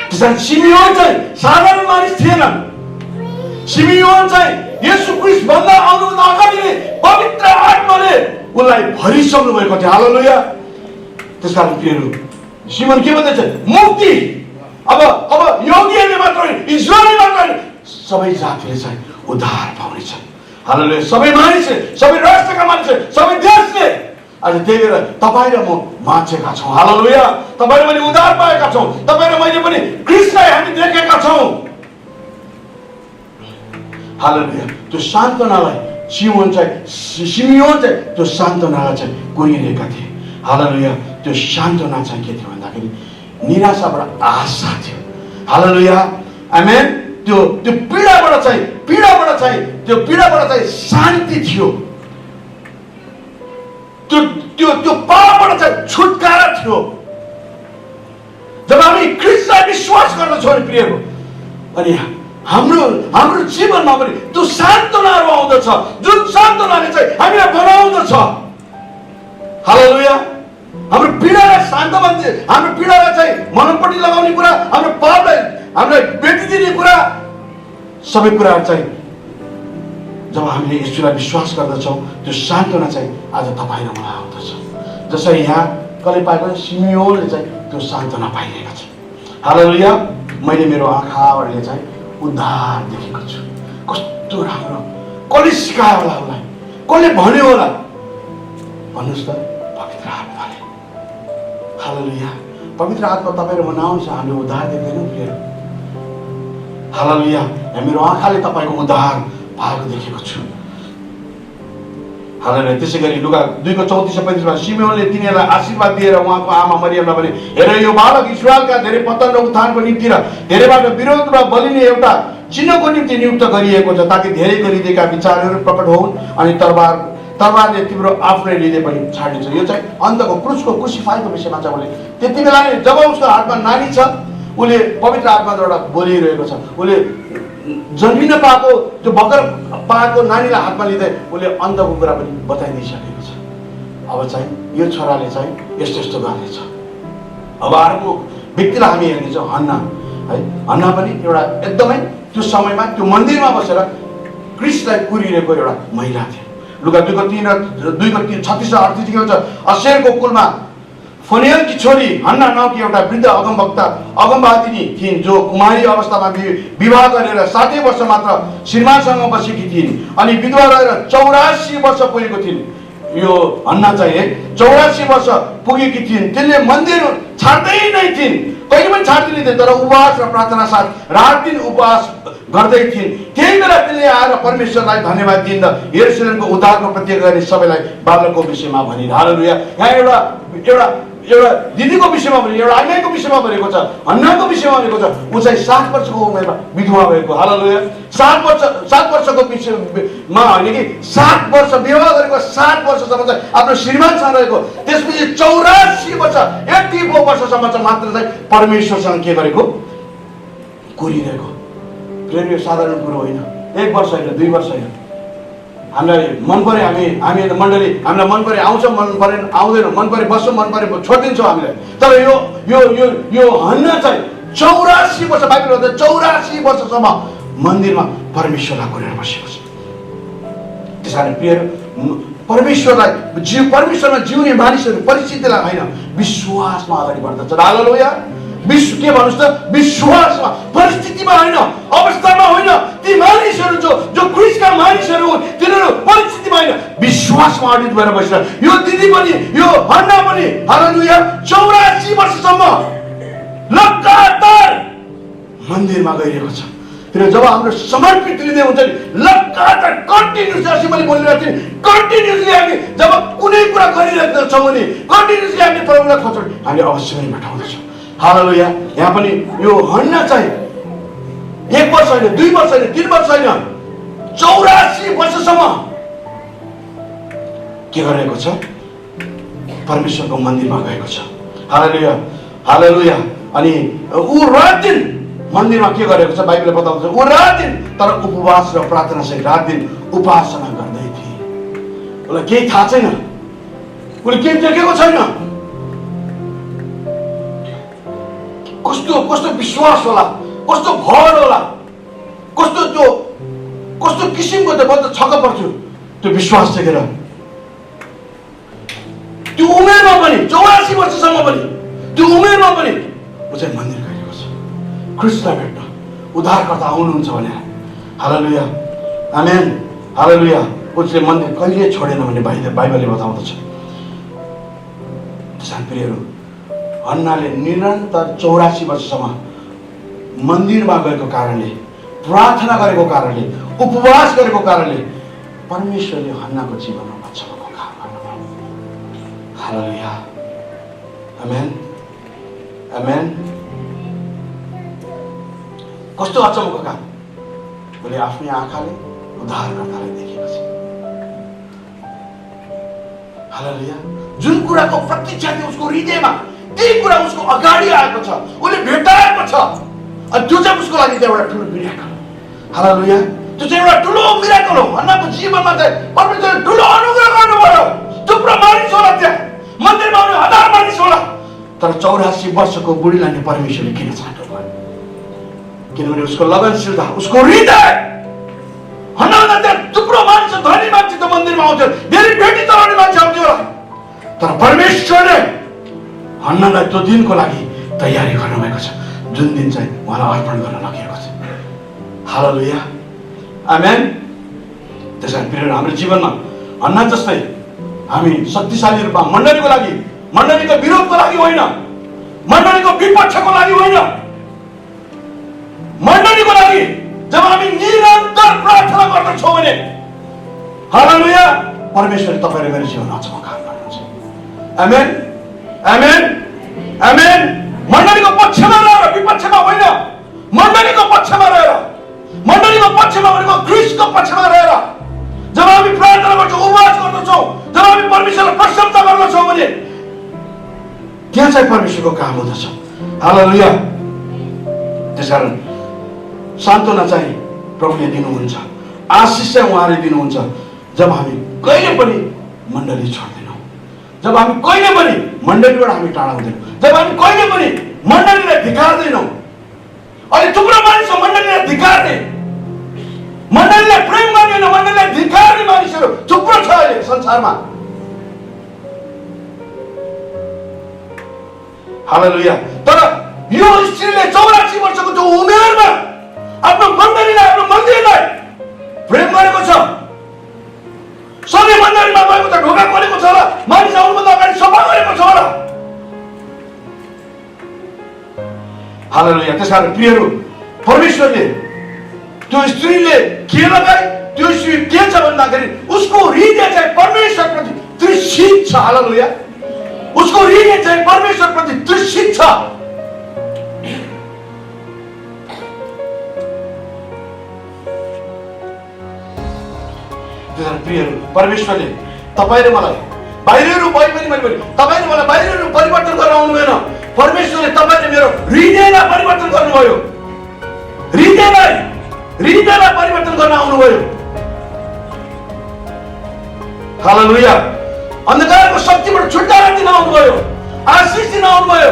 त्यसैले सिमियोन चाहिँ साधारण मानिस थिएन। सिमियोन चाहिँ येशू ख्रीष्ट भन्दा आउनुभन्दा अगाडि नै पवित्र आत्माले उसलाई भरिसक्नु भएको थियो। हालेलुया। त्यसकारण प्रियहरू, सिमियोन के भन्दैछ? मुक्ति अब यहुदीहरूले मात्र होइन, इजरायली मात्र होइन, सबै जातिले चाहिँ उद्धार पाउनेछन्। हालेलुया। सबै मानिसले, सबै राष्ट्रका मानिसले, सबै देशले आज त्यही भएर तपाईँ र म बाँचेका छौँ। हालेलुया। तपाईँ र मैले उद्धार पाएका छौँ। तपाईँ र मैले पनि ख्रीष्टलाई हामी देखेका छौँ। हालेलुया। त्यो सान्त्वनालाई सिमियोन चाहिँ त्यो सान्त्वनालाई चाहिँ कोरिरहेका थिए। हालेलुया। त्यो सान्त्वना चाहिँ के थियो भन्दाखेरि निराशाबाट आशा थियो। हालेलुया। आमेन। त्यो पीडाबाट चाहिँ शान्ति थियो। त्यो पापबाट चाहिँ छुटकारा थियो। जब हामी ख्रीष्टलाई विश्वास गर्दछौँ नि प्रियहरू, अनि हाम्रो जीवनमा पनि त्यो सान्त्वनाहरू आउँदछ, जुन सान्त्वनाले चाहिँ हामीलाई बनाउँदछ। हालेलुया। हाम्रो पीडालाई शान्त बन्ने, हाम्रो पीडालाई चाहिँ मनपट्टि लगाउने कुरा, हाम्रो पापलाई हामीलाई बेटिदिने कुरा, सबै कुराहरू चाहिँ जब हामीले ईश्वरलाई विश्वास गर्दछौँ त्यो सान्त्वना चाहिँ आज तपाईँ र मलाई आउँदछ। जसरी यहाँ कसले पाएको सिमियोनले चाहिँ त्यो सान्त्वना पाइरहेको छ। हालेलुया। मैले मेरो आँखाहरूले चाहिँ उद्धार देखेको छु। कस्तो राम्रो, कसले सिकायो होला उसलाई, कसले भन्यो होला? भन्नुहोस् त, पवित्र आत्माले। हालेलुया। पवित्र आत्मा तपाईँ र म नआउँछ हामीले उद्धार देख्दैनौँ फेरि। हालेलुया। मेरो आँखाले तपाईँको उद्धार पाएको देखेको छु। हालेलुया। त्यसै गरी लुका 2:34-35 सिमेओनले तिनीहरूलाई आशीर्वाद दिएर उहाँको आमा मरियमलाई भने, हेर यो बालक इस्राएलका धेरै पतन र उत्थानको निम्ति र धेरैबाट विरोधमा बलिने एउटा चिन्हको निम्ति नियुक्त गरिएको छ, ताकि धेरै गरिदिएका विचारहरू प्रकट होउन् अनि तलवारले तिम्रो आफ्नै हृदय पनि छाड्नेछ। यो चाहिँ अन्तको क्रुसको क्रुसिफाईको विषयमा छ। उसले त्यति बेला नै जब उसको हातमा नानी छ, उसले पवित्र आत्माबाट बोलिरहेको छ। उसले जन्मिन पाएको त्यो भर्खर पाएको नानीलाई हातमा लिँदै उसले अन्तको कुरा पनि बताइदिइसकेको छ। अब चाहिँ यो छोराले चाहिँ यस्तो यस्तो गर्नेछ। अब अर्को व्यक्तिलाई हामी हेर्नेछौँ, हन्ना है। हन्ना पनि एउटा एकदमै त्यो समयमा त्यो मन्दिरमा बसेर क्रिस्टलाई कुरिरहेको एउटा महिला थियो। लुका 2:36-38 हुन्छ, अशेरको कुलमा फनियलकी छोरी हन्ना नाउँकी एउटा वृद्ध अगमवादिनी थिइन्, जो कुमारी अवस्थामा विवाह गरेर 60 वर्ष मात्र श्रीमानसँग बसेकी थिइन् अनि विधवा रहेर 84 वर्ष पुगेको थिइन्। यो हन्ना चाहिँ 84 वर्ष पुगेकी थिइन्। तिनले मन्दिर छाड्दै नै थिइन्, कहिले पनि छाड्दिनँ थिए, तर उपवास र प्रार्थना साथ रात दिन उपवास गर्दै थिइन्। त्यही बेला तिनले आएर परमेश्वरलाई धन्यवाद दिइन् र यरुशलेमको उद्धारको प्रत्यक्ष गर्ने सबैलाई बालकको विषयमा भनिन्। हालेलुया। यहाँ एउटा दिदीको विषयमा भने, एउटा आइमाईको विषयमा भनेको छ, हन्नाको विषयमा भनेको छ। ऊ चाहिँ 7 वर्षको उमेरमा विधवा भएको। हालेलुया। 7 वर्षको विषयमा होइन कि 7 वर्ष विवाह गरेको, 7 वर्षसम्म चाहिँ आफ्नो श्रीमानसँग रहेको, त्यसपछि 84 वर्ष 84 वर्षसम्म चाहिँ मात्र चाहिँ परमेश्वरसँग के गरेको, कुरिरहेको। फेरि यो साधारण कुरो होइन, 1 वर्ष होइन, 2 वर्ष होइन। हामीलाई मन पऱ्यो, हामी मण्डली हामीलाई मन पऱ्यो आउँछौँ, मन परेन आउँदैन, मन पऱ्यो बस्छौँ, मन पऱ्यो छोडिदिन्छौँ हामीलाई। तर यो हन्ना चाहिँ 84 वर्ष, बाइबल भन्छ 84 वर्षसम्म मन्दिरमा परमेश्वरलाई कुरेर बसेको छ। त्यस कारण प्रियहरू, परमेश्वरमा जिउने मानिसहरू परिस्थितिलाई होइन विश्वासमा अगाडि बढ्दछ। हालेलुया। के भन्नुहोस् त, विश्वासमा, परिस्थितिमा होइन, अवस्थामा होइन। ती मानिसहरू जो क्रिस्टका मानिसहरू हुन्, तिनीहरू परिस्थितिमा होइन विश्वासमा अडित भएर बसेर, यो दिदी पनि यो हन्ना पनि हालेलुया 84 वर्षसम्म लगातार मन्दिरमा गइरहेको छ। फेरि जब हाम्रो समर्पित हृदय हुन्छ नि, लगातार कन्टिन्युसली, मैले बोलिरहेको थिएँ, कन्टिन्युसली हामी जब कुनै कुरा गरिरहेको छौँ भने कन्टिन्युसली हामीले प्रभुलाई खोज्छौँ, हामीले अवश्य पनि भेटाउँदछौँ। हालेलुया। यहाँ पनि यो हन्ना चाहिँ 1 वर्ष होइन, 2 वर्ष होइन, 3 वर्ष होइन, 84 वर्षसम्म के गरेको छ, परमेश्वरको मन्दिरमा गएको छ। हालेलुया। हालेलुया। अनि ऊ रात दिन मन्दिरमा के गरेको छ, बाइबलले बताउँछ, ऊ रात दिन तर उपवास र प्रार्थना सहित रात दिन उपासना गर्दै थिए। उसलाई केही थाहा छैन, उसले केही देखेको छैन। कस्तो विश्वास होला, कस्तो भर होला, कस्तो किसिमको त म त छक्क पर्छु त्यो विश्वास देखेर। त्यो उमेरमा पनि 84 वर्षसम्म पनि त्यो उमेरमा पनि ऊ चाहिँ मन्दिर गएको छ क्रिस्टलाई भेट्न, उद्धारकर्ता आउनुहुन्छ भनेर। हालेलुया। आमेन। हालेलुया। उसले मन्दिर कहिले छोडेन भन्ने बाइबलले बताउँदछ। त्यसैले प्रियहरू, हन्नाले निरन्तर 84 वर्षसम्म मन्दिरमा गएको कारणले, प्रार्थना गरेको कारणले, उपवास गरेको कारणले परमेश्वरले हन्नाको जीवनमा बचाउनको काम गर्नुभयो। हालेलुया। आमेन। आमेन। कस्तो अचम्मको काम, उसले आफ्नै आँखाले उद्धारकर्तालाई देखेको छ। हालेलुया। जुन कुराको प्रतीक्षा थियो उसको हृदयमा, त्यही कुरा उसको अगाडि आएको छ, उसले भेटाएको छ। अनि त्यो चाहिँ उसको लागि एउटा ठुलो मिराकल। हालेलुया। त्यो चाहिँ एउटा ठुलो मिराकल हो। हन्नाको जीवनमा चाहिँ परमेश्वरले ठुलो अनुग्रह गर्नुभयो। थुप्रो मानिस होला, त्यहाँ मन्दिरमा आउने 1000 मानिस होला, तर 84 वर्षको बुढीलाई नै परमेश्वरले किन छान्नु भयो? किनभने उसको लगनशीलता, उसको हृदय। हन्नामा त्यहाँ थुप्रो मान्छेमा आउँथ्यो, धेरै भेटी चलाउने मान्छे आउँथ्यो होला, तर परमेश्वरले हन्नालाई त्यो दिनको लागि तयारी गर्नुभएको छ, जुन दिन चाहिँ उहाँलाई अर्पण गर्न लगिएको छ। हालेलुया, आमेन। त्यसैले प्रियहरू, हाम्रो जीवनमा हन्ना जस्तै हामी शक्तिशाली रूपमा मण्डलीको लागि, मण्डलीको विरोधको लागि होइन, मण्डलीको विपक्षको लागि होइन, मण्डलीको लागि जब हामी निरन्तर प्रार्थना गर्दछौँ भने हालेलुया, परमेश्वरले तपाईँ र मेरो जीवनमा अचम्म काम गर्नुहुन्छ। आमेन, आमेन, आमेन। मण्डलीको पक्षमा रहेर, विपक्षमा होइन, मण्डलीको पक्षमा रहेर, मण्डलीको पक्षमा भनेको ख्रीष्टको पक्षमा रहेर जब हामी प्रार्थना गर्छौँ, उपवास गर्दछौँ, जब हामी परमेश्वरलाई प्रशंसा गर्दछौँ भने त्यहाँ चाहिँ परमेश्वरको काम हुँदछ। हालेलुया। त्यसकारण सान्त्वना चाहिँ प्रभुले दिनुहुन्छ, आशिष चाहिँ उहाँले दिनुहुन्छ जब हामी कहिले पनि मण्डली छोड्दैनौँ, जब हामी कहिले पनि मण्डलीबाट हामी टाढा हुँदैनौँ, जब हामी कहिले पनि मण्डलीलाई धिक्कार्दैनौँ। अहिले थुप्रो मानिस मण्डलीलाई धिक्कार्ने, मण्डलीलाई प्रेम गर्ने, मण्डलीलाई धिक्कार्ने मानिसहरू थुप्रो छ अहिले संसारमा। हालेलुया। तर यो स्त्रीले 84 वर्षको त्यो उमेरमा आफ्नो मण्डलीलाई, आफ्नो मन्दिरलाई प्रेम गरेको छ। सबै मण्डलीमा गएको छ, ढोका खोलेको छ होला, मानिस आउनुभन्दा अगाडि सफा गरेको छ होला। हालेलुया। त्यसकारण प्रियहरू, परमेश्वरले त्यो स्त्रीले के लगाए, त्यो स्त्री के छ भन्दाखेरि उसको हृदय चाहिँ परमेश्वरप्रति तृषित छ। हालेलुया। उसको हृदय चाहिँ परमेश्वरप्रति तृषित छ। प्रियहरू, परमेश्वरले तपाईँ र मलाई बाहिरहरू भए पनि मैले तपाईँ र मलाई बाहिरहरू परिवर्तन गर्न आउनु भएन। परमेश्वरले तपाईँ र मेरो हृदयलाई परिवर्तन गर्नुभयो, हृदयलाई परिवर्तन गर्न आउनुभयो। हालेलुया। अन्धकारको शक्तिबाट छुटकारा दिन आउनुभयो, आशिष दिन आउनुभयो।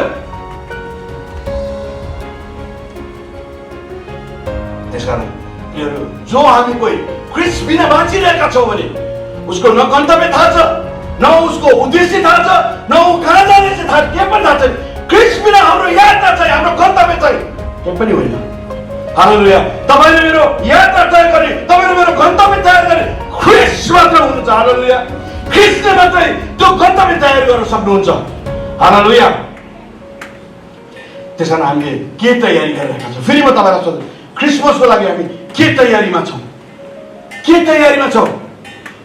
त्यसकारण प्रियहरू, जो हामी कोही ख्रीष्ट बिना बाँचिरहेका छौँ भने उसको न गन्तव्य थाहा छ, न उसको उद्देश्य थाहा छ, न ऊ कहाँ जाने थाहा, के पनि थाहा छैन। ख्रीष्ट बिना हाम्रो यात्रा चाहिँ, हाम्रो गन्तव्य चाहिँ के पनि होइन। हालेलुया। तपाईँले मेरो यात्रा तय गर्ने, तपाईँले मेरो गन्तव्य तयार गर्ने ख्रीष्ट मात्र हुनुहुन्छ। हालेलुया। ख्रीष्टले मात्रै त्यो गन्तव्य तयार गर्न सक्नुहुन्छ। हालेलुया। त्यसकारण हामीले के तयारी गरिरहेका छौँ? फेरि म तपाईँलाई सोध्छु, क्रिसमसको लागि हामी के तयारीमा छौँ? के तयारीमा छौँ?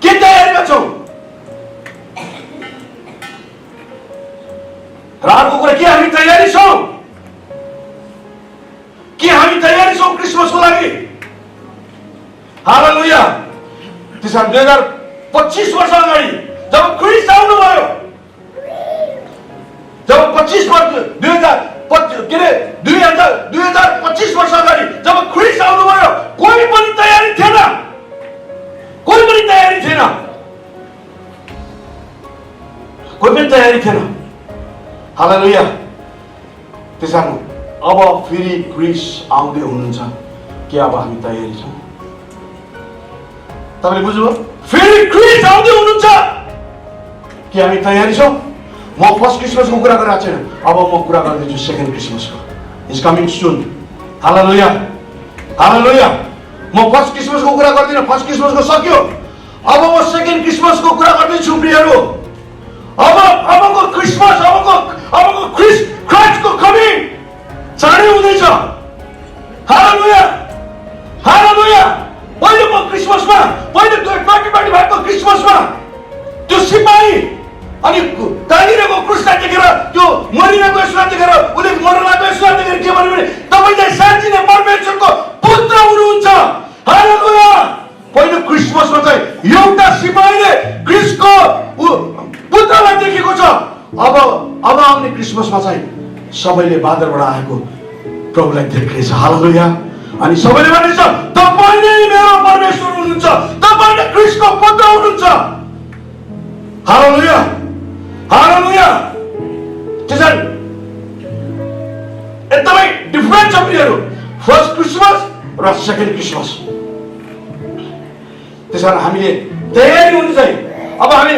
के तयारीमा छौँ? र अर्को कुरा, के हामी तयारी छौँ? के हामी तयारी छौँ क्रिसमसको लागि? हालेलुया। त्यसकारण 2025 वर्ष अगाडि जब ख्रीष्ट आउनुभयो, जब 25 वर्ष 2025 वर्ष अगाडि जब ख्रीष्ट आउनुभयो, कोही पनि तयारी थिएन, कोही पनि तयारी थिएन, कोही पनि तयारी थिएन। हालेलुया। त्यसकारण अब फेरि ख्रीष्ट आउँदै हुनुहुन्छ, के अब हामी तयारी छौँ? तपाईँले बुझ्नुभयो? फेरि ख्रीष्ट आउँदै हुनुहुन्छ, के हामी तयारी छौँ? म फर्स्ट क्रिसमसको कुरा गरिरहेको छैन, अब म कुरा गर्दैछु सेकेन्ड क्रिसमसको। Is coming soon. Hallelujah, hallelujah. म फर्स्ट क्रिसमसको कुरा गर्दिनँ, फर्स्ट क्रिसमसको सक्यो, अब म सेकेन्ड क्रिसमसको कुरा गर्दैछु प्रियहरू। अबको क्रिसमस, अबको ख्रीष्टको कमिङ चाँडै हुँदैछ। हालेलुया, हालेलुया। पहिलोको क्रिसमसमा, पहिलो 2025 को क्रिसमसमा त्यो सिपाही अनि कहाँनिरको क्रुसलाई देखेर, त्यो मरिरहेको यसलाई देखेर, उसले मर्न लागेको यसलाई देखेर के भन्यो भने तपाईँ चाहिँ साँच्चै नै परमेश्वरको पुत्र हुनुहुन्छ। हालेलुया। पहिलो क्रिसमसमा चाहिँ एउटा सिपाहीले ख्रीष्टको पुत्रलाई देखेको छ। अब आउने क्रिसमसमा चाहिँ सबैले बादलबाट आएको प्रभुलाई देख्नेछ। हालेलुया। अनि सबैले भनिन्छ तपाईँ नै मेरो परमेश्वर हुनुहुन्छ, तपाईँ नै ख्रीष्टको पुत्र हुनुहुन्छ। हालेलुया, हालेलुया। त्यसैले एकदमै डिफरेन्ट छ प्रियहरू, फर्स्ट क्रिसमस र सेकेन्ड क्रिसमस। त्यसकारण हामीले तयारी हुनु चाहिँ अब हामी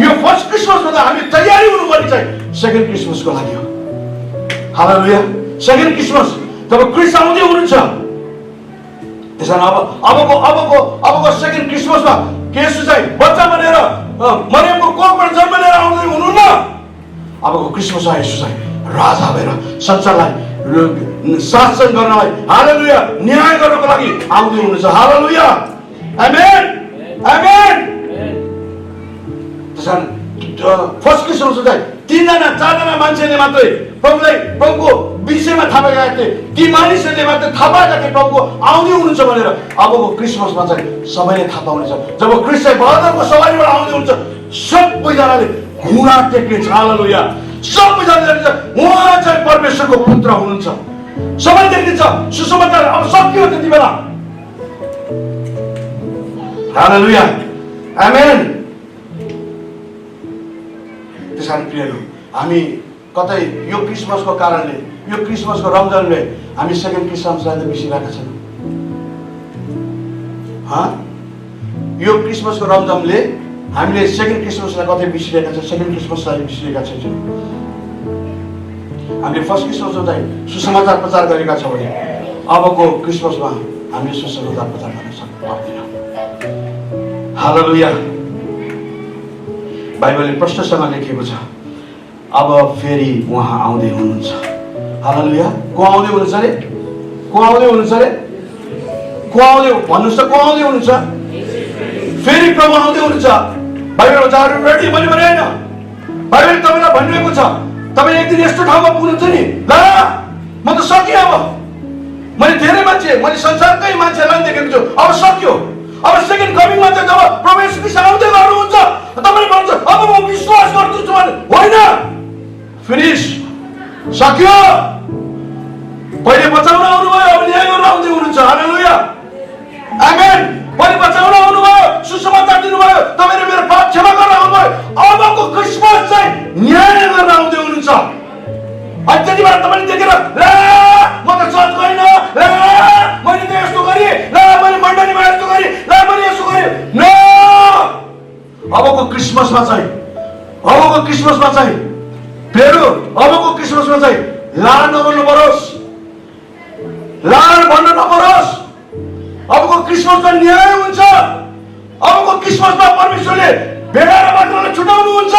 यो फर्स्ट क्रिसमसमा त हामी तयारी हुनुपर्ने चाहिँ सेकेन्ड क्रिसमसको लागि हो। हालेलुया। सेकेन्ड क्रिसमस जब क्रिस्ट आउँदै हुनुहुन्छ, त्यसैले अबको सेकेन्ड क्रिसमसमा येशू चाहिँ बच्चा बनेर मरियमको कोखबाट जन्म लिएर आउँदै हुनुहुन्न। अबको क्रिसमसमा येशू चाहिँ राजा भएर संसारलाई शासन गर्नलाई, हालेलुया, न्याय गर्नको लागि आउँदै हुनुहुन्छ। हालेलुया। आमेन, आमेन। त्यसैले फर्स्ट क्रिसमसमा चाहिँ 3-4जना मान्छेले मात्रै प्रभुको विषयमा थाहा पाएका थिए, ती मानिसहरूले मात्रै थाहा पाएका थिए प्रभुको आउँदै हुनुहुन्छ भनेर। अबको क्रिसमसमा चाहिँ सबैले थाहा पाउनेछ। जब क्रिस्ट चाहिँ बादलको सवारीबाट आउँदै हुन्छ, सबैजनाले घुँडा टेक्नेछ। हालेलुया। सबैजनाले उहाँ चाहिँ परमेश्वरको पुत्र हुनुहुन्छ, सबै देखिन्छ। सुसमाचार अब सकियो त्यति बेला। हालेलुया। आमेन। त्यसैले प्रियहरू, हामी कतै यो क्रिसमसको कारणले, यो क्रिसमसको रमजानले हामी सेकेन्ड क्रिसमसलाई त बिर्सिरहेका छैनौँ। यो क्रिसमसको रमजानले हामीले सेकेन्ड क्रिसमसलाई कतै बिर्सिरहेका छौँ, सेकेन्ड क्रिसमसलाई बिर्सिरहेका छैनौँ। हामीले फर्स्ट क्रिसमसमा चाहिँ सुसमाचार प्रचार गरेका छौँ भने अबको क्रिसमसमा हामीले सुसमाचार प्रचार गर्न सक्दैनौँ। हालेलुया। बाइबलले प्रष्टसँग लेखेको छ, अब फेरि उहाँ आउँदै हुनुहुन्छ। हालेलुया। को आउँदै हुनुहुन्छ अरे? को आउँदै हुनुहुन्छ अरे? को आउँदै भन्नुहोस् त, को आउँदै हुनुहुन्छ? फेरि प्रभु आउँदै हुनुहुन्छ। बाइबलमा छ, रेडी मैले भने होइन, बाइबलले तपाईँलाई भनिरहेको छ, तपाईँ एक दिन यस्तो ठाउँमा पुग्नुहुन्छ नि, ल म त सकिएँ, अब मैले धेरै मान्छे, मैले संसारकै मान्छेलाई देखेको छु, अब सक्यो। अब सेकेन्ड कमिङमा चाहिँ जब प्रभु येशू ख्रीष्ट आउँदै गर्नुहुन्छ, तपाईँले भन्नुहुन्छ अब म विश्वास गर्छु भने होइन, फिनिस, सक्यो। पहिले बचाउन आउनुभयो, अब न्याय गर्न आउँदै हुनुहुन्छ। हालेलुया। आमेन। पहिले बचाउन आउनुभयो, सुसमाचार दिनुभयो, तपाईँले मेरो पाप क्षमा गर्न आउनुभयो। अबको क्रिसमस चाहिँ न्याय गर्न आउँदै हुनुहुन्छ। अनि त्यति बेला तपाईँले देखेर ल म त चर्च गइन, ल मैले त यस्तो गरेँ, ल मैले मण्डलीमा यस्तो गरेँ, ल मैले यस्तो गरेँ। न, अबको क्रिसमसमा चाहिँ फेरि अबको क्रिसमसमा चाहिँ लाड नगर्नु परोस्, लाड भन्नु नपरोस्। अबको क्रिसमसमा न्याय हुन्छ। अबको क्रिसमसमा परमेश्वरले भेडा र बाख्रालाई छुटाउनुहुन्छ।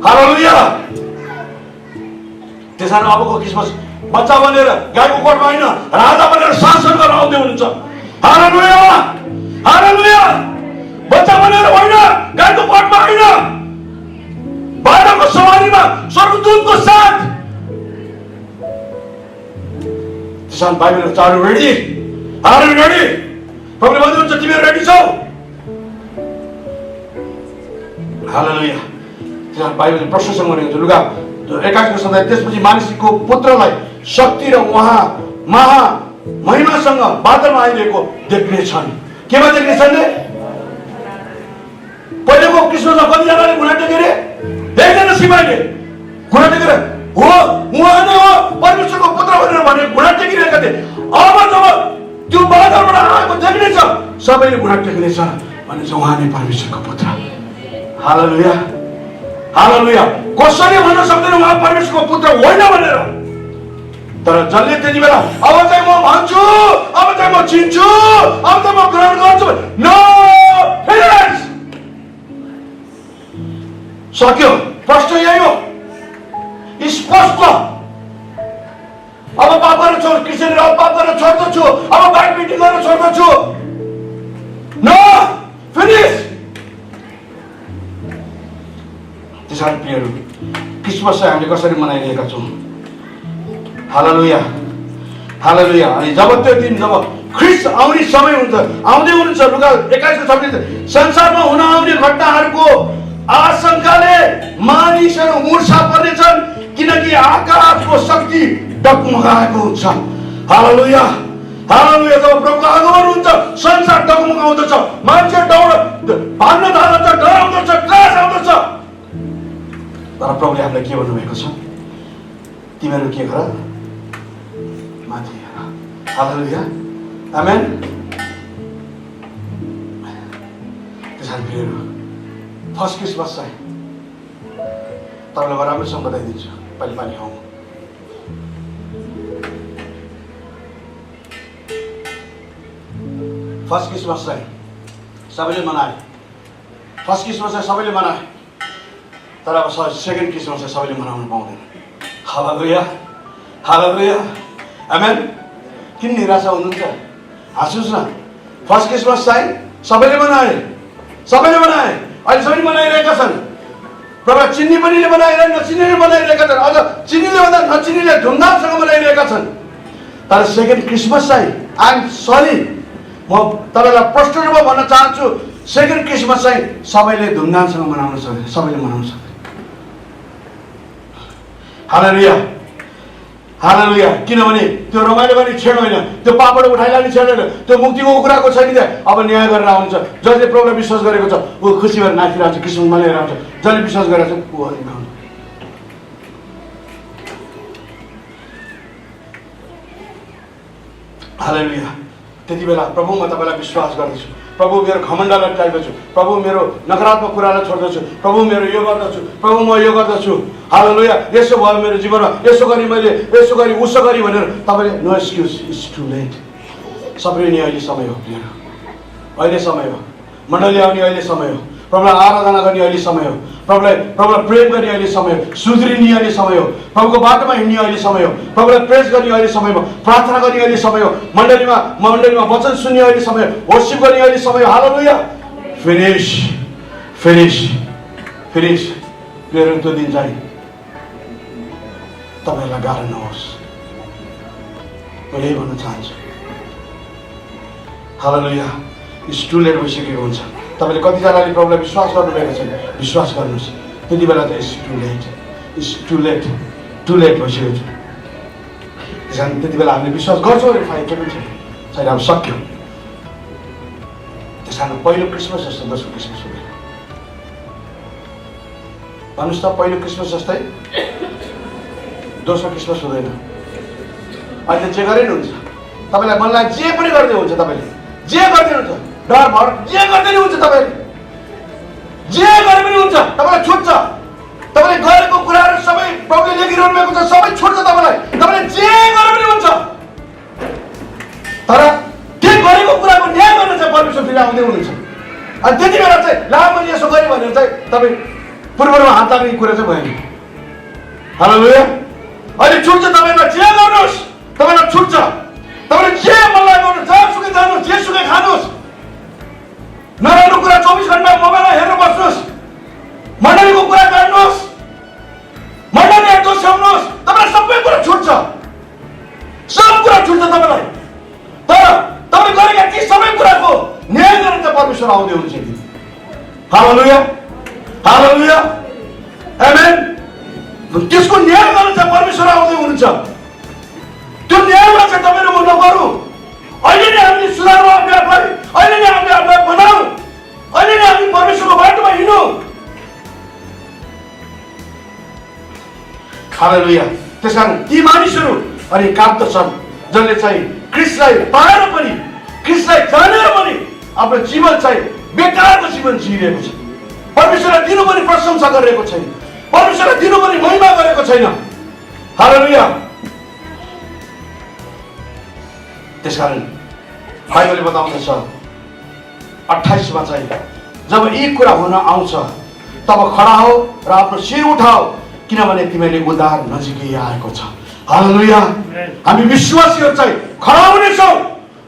हालेलुया। त्यसैले अबको क्रिसमस बच्चा बनेर गाईको कोखमा होइन, राजा बनेर शासन गर्न आउँदै हुनुहुन्छ। हालेलुया। हालेलुया। बच्चा बनेर होइन, गाईको कोखमा होइन, बादलको सवारीमा स्वर्गदूतको साथ। त्यसैले बाइबलले छ, are you ready? Are you ready? प्रभुले भन्नुहुन्छ तिमीहरू रेडी छौ? हालेलुया। त्यसैले बाइबलले प्रशंसा गरेको छ, लुका 21 सन्देश, त्यसपछि मानिसको पुत्रलाई शक्ति र उहाँ महा महिमासँग बादलमा आइरहेको देख्नेछन्। केमा देख्नेछन् रे? पहिलेको क्रिसमसमा कतिजनाले घुँडा टेके रे? एकजना सिपाहीले घुँडा टेकेर हो उहाँ नै हो परमेश्वरको पुत्र भनेर भने घुँडा टेकिरहेका थिए। अब जब त्यो बादलबाट आएको देख्नेछ, सबैले घुँडा टेक्नेछ भनेपछि उहाँ नै परमेश्वरको पुत्र। हालेलुया। हालेलुया। कसैले भन्न सक्दैन उहाँ परमेश्वरको पुत्र होइन भनेर। तर जसले त्यति बेला अब चाहिँ म भन्छु, अब चाहिँ म चिन्छु, अब चाहिँ म ग्रहण गर्छु, नो फिनिस, सक्यो। प्रश्न यही हो, स्पष्ट। अब पाप गर्न छोड, क्रिस्चियनहरू अब पाप गर्न छोड्दछु, अब बाइक मिटिङ गर्न छोड्दछु, नो फिनिस। त्यसैले प्रियहरू, क्रिसमस चाहिँ हामीले कसरी मनाइरहेका छौँ? हालेलुया। हालेलुया। अनि जब त्यो दिन, जब ख्रीष्ट आउने समय हुन्छ, आउँदै हुनुहुन्छ, लुका 21:26, संसारमा हुन आउने घटनाहरूको आशंकाले मानिसहरू मूर्छा पर्नेछन्, किनकि आकाशको शक्ति डगमगाएको हुन्छ। हालेलुया। हालेलुया। जब प्रभुको आगमन हुन्छ, संसार डगमगाउँदछ, मान्छे भाग्न थाल्दछ, डराउँदछ, क्लास आउँदछ। तर प्रभुले हामीलाई के भन्नुभएको छ? तिमीहरू के गर? माथि हेर। हालेलुया। आमेन। भाइहरू, फर्स्ट क्रिसमस चाहिँ तपाईँलाई राम्रोसँग बताइदिन्छु। पालि पालि आउँ। फर्स्ट क्रिसमस चाहिँ सबैले मनाए। फर्स्ट क्रिसमस चाहिँ सबैले मनाए, तर अब सेकेन्ड क्रिसमस चाहिँ सबैले मनाउनु पाउँदैन। हालेलुया, हालेलुया, आमेन। किन निराशा हुनुहुन्छ? हाँस्नुहोस् न। फर्स्ट क्रिसमस चाहिँ सबैले मनाए, सबैले मनाए, अहिलेसम्म मनाइरहेका छन्। प्रभु चिन्ने पनिले मनाइरहे, नचिन्नेले मनाइरहेका छन्। अझ चिन्नेले भन्दा नचिन्नेले धुमधामसँग मनाइरहेका छन्। तर सेकेन्ड क्रिसमस चाहिँ आई एम सरी, म तपाईँलाई प्रष्ट रूपमा भन्न चाहन्छु, सेकेन्ड क्रिसमस चाहिँ सबैले धुमधामसँग मनाउन सक्दैन, सबैले मनाउन सक्दैन। हालेलुया, हालेलुया। किनभने त्यो रमाइलो गर्ने क्षण होइन, त्यो पापबाट उठाइलाने क्षण होइन, त्यो मुक्तिको कुराको छैन। त्यहाँ अब न्याय गरेर आउँछ। जसले प्रभुलाई विश्वास गरेको छ ऊ खुसी भएर नाचिरहेको छ, क्रिसमस मनाइरहेको छ। जसले विश्वास गरेको छ ऊ आउँछ। हालेलुया। त्यति बेला प्रभु म तपाईँलाई विश्वास गर्दछु, प्रभु मेरो घमण्डलाई टाइदछु, प्रभु मेरो नकारात्मक कुरालाई छोड्दछु, प्रभु मेरो यो गर्दछु, प्रभु म यो गर्दछु। हालेलुया। यसो भयो मेरो जीवनमा, यसो गरी मैले, यसो गरी उसो गरी भनेर तपाईँले no excuse, it's too late. सबै नि अहिले समय हो मेरो, अहिले समय हो। मण्डली आउने अहिले समय हो, प्रभुलाई आराधना गर्ने अहिले समय हो, प्रभुलाई प्रेम गर्ने अहिले समय हो, सुध्रिने अहिले समय हो, प्रभुको बाटोमा हिँड्ने अहिले समय हो, प्रभुलाई प्रेज गर्ने अहिले समय हो, प्रार्थना गर्ने अहिले समय हो, मण्डलीमा वचन सुन्ने अहिले समय हो, वर्शिप गर्ने अहिले समय हो। हालेलुया। Finish, finish, finish. मेरो त्यो दिन चाहिँ तपाईँहरूलाई गाह्रो नहोस्, म यही भन्न चाहन्छु। हालेलुया। टु लेट भइसकेको हुन्छ। तपाईँले कतिजनाले प्रभुलाई विश्वास गर्नुभएको छैन, विश्वास गर्नुहोस्। त्यति बेला त it's too late, it's too late, too late भइसकेको छ। त्यस कारण त्यति बेला हामीले विश्वास गर्छौँ अरे फाइदा पनि छैन, अब सक्यो। त्यस कारण पहिलो क्रिसमस जस्तो दोस्रो क्रिसमस हुँदैन। भन्नुहोस् त, पहिलो क्रिसमस जस्तै दोस्रो क्रिसमस हुँदैन। अहिले जे गरे नि हुन्छ, तपाईँलाई मनलाई जे पनि गर्दै हुन्छ, तपाईँले जे गर्दै हुन्छ, डर भर जे गर्दै नि हुन्छ, तपाईँले जे गरे पनि हुन्छ, तपाईँलाई छुट्छ। तपाईँले गरेको कुराहरू सबै प्रभुले लेखिरहनु भएको छ, सबै छुट्छ तपाईँलाई। तपाईँले जे गरे पनि हुन्छ, तर त्यो गरेको कुराको न्याय गर्न चाहिँ परमेश्वर फेरि आउँदै हुनुहुन्छ। अनि त्यति बेला चाहिँ ला मैले यसो गरेँ भनेर चाहिँ तपाईँ पूर्वमा हात लाग्ने कुरा चाहिँ भएन। हालेलुया। अहिले छुट्छ तपाईँलाई, जे गर्नुहोस् तपाईँलाई छुट्छ। तपाईँले जे मनलाई गर्नुहोस्, जहाँसुकै जानुहोस्, जेसुकै खानुहोस्, नराम्रो कुरा 24 घण्टा मोबाइलमा हेरेर बस्नुहोस्, मण्डलीको कुरा गर्नुहोस्, मण्डलीलाई दोस्याउनुहोस्, तपाईँलाई सबै कुरा छुट्छ, सब कुरा छुट्छ तपाईँलाई। तर तपाईँले गरेका ती सबै कुराको न्याय गर्न चाहिँ परमेश्वर आउँदै हुनुहुन्छ कि। हालेलुया, हालेलुया, आमेन। त्यसको न्याय गर्न चाहिँ परमेश्वर आउँदै हुनुहुन्छ। त्यो न्यायमा चाहिँ तपाईँले म नगरौँ। अहिले नै हामीले सुधारौँ आफ्नो आफूलाई, अहिले नै हामीले आफूलाई बनाऊ, अहिले नै हामी परमेश्वरको बाटोमा हिँडौँ। हालेलुया। त्यसकारण ती मानिसहरू अनि काप्त छन् जसले चाहिँ क्रिस्टलाई पाएर पनि, क्रिस्टलाई जानेर पनि आफ्नो जीवन चाहिँ बेकारको जीवन जिइरहेको छ। परमेश्वरलाई दिनुपर्ने प्रशंसा गरिरहेको छैन, परमेश्वरलाई दिनुपर्ने महिमा गरेको छैन। हालेलुया। त्यसकारण बाइबलले बताउँदछ 28 मा चाहिँ जब यी कुरा हुन आउँछ तब खडा हो र आफ्नो शिर उठाओ, किनभने तिमीले उद्धार नजिकै आएको छ। हालेलुया। हामी विश्वासीहरू चाहिँ खडा हुनेछौँ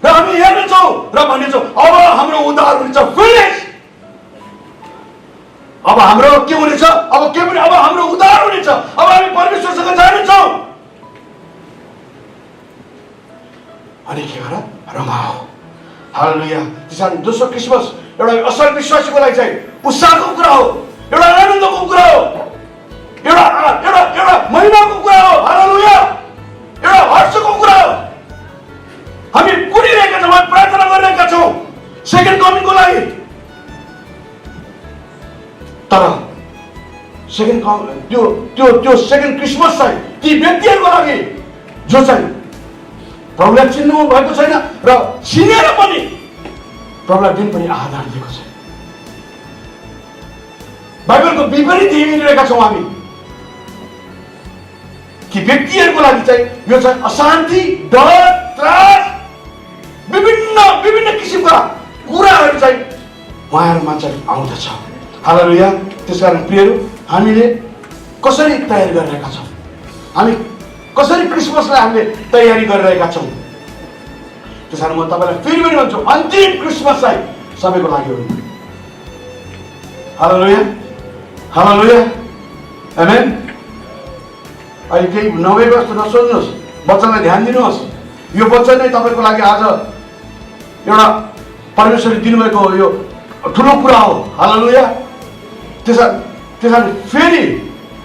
र हामी हेर्नेछौँ र भन्नेछौँ अब हाम्रो उद्धार हुनेछ। फिनिश। अब हाम्रो के हुनेछ? अब के पनि, अब हाम्रो उद्धार हुनेछ। अब हामी परमेश्वरसँग जानेछौँ। अनि के गर? रमाओ। हालेलुया। त्यसैले दोस्रो क्रिसमस एउटा असल विश्वासीको लागि चाहिँ उत्साहको कुरा हो, एउटा आनन्दको कुरा हो, एउटा महिमाको कुरा हो। हालेलुया। एउटा हर्षको कुरा हो। हामी कुरिरहेका छौँ, हामी प्रार्थना गरिरहेका छौँ सेकेन्ड कमिङको लागि। तर सेकेन्ड त्यो सेकेन्ड क्रिसमस चाहिँ ती व्यक्तिहरूको लागि जो चाहिँ प्रभुलाई चिन्नु भएको छैन र चिनेर पनि प्रभुलाई दिन पनि आधार दिएको छैन। बाइबलको विपरीत हिँडिरहेका छौँ हामी। कि व्यक्तिहरूको लागि चाहिँ यो चाहिँ अशान्ति, डर, त्रास, विभिन्न किसिमका कुराहरू चाहिँ उहाँहरूमा चाहिँ आउँदछ। हालेलुया। त्यसकारण प्रियहरू, हामीले कसरी तयारी गरिरहेका छौँ? हामी कसरी क्रिसमसलाई हामीले तयारी गरिरहेका छौँ? त्यसकारण म तपाईँलाई फेरि पनि भन्छु, अन्तिम क्रिसमस चाहिँ सबैको लागि हो। हालेलुया, हालेलुया, आमेन। अहिले केही नभएको जस्तो नसोच्नुहोस्, वचनलाई ध्यान दिनुहोस्। यो वचन नै तपाईँको लागि आज एउटा परमेश्वरले दिनुभएको यो ठुलो कुरा हो। हालेलुया। त्यसकारण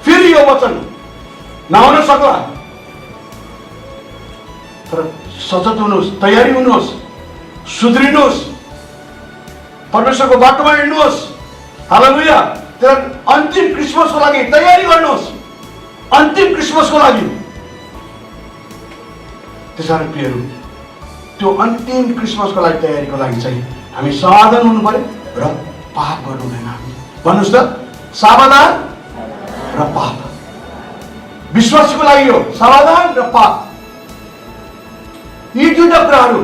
फेरि यो वचन नआउन सक्ला, तर सचेत हुनुहोस्, तयारी हुनुहोस्, सुध्रिनुहोस्, परमेश्वरको बाटोमा हिँड्नुहोस्। हालेलुया। त्यसकारण अन्तिम क्रिसमसको लागि तयारी गर्नुहोस्, अन्तिम क्रिसमसको लागि। त्यसकारण प्रियहरू, त्यो अन्तिम क्रिसमसको लागि तयारीको लागि चाहिँ हामी सावधान हुनु पर्यो र पाप गर्नु हुँदैन। भन्नुहोस् त, सावधान र पाप। विश्वासीको लागि हो सावधान र पाप। यी दुईटा कुराहरू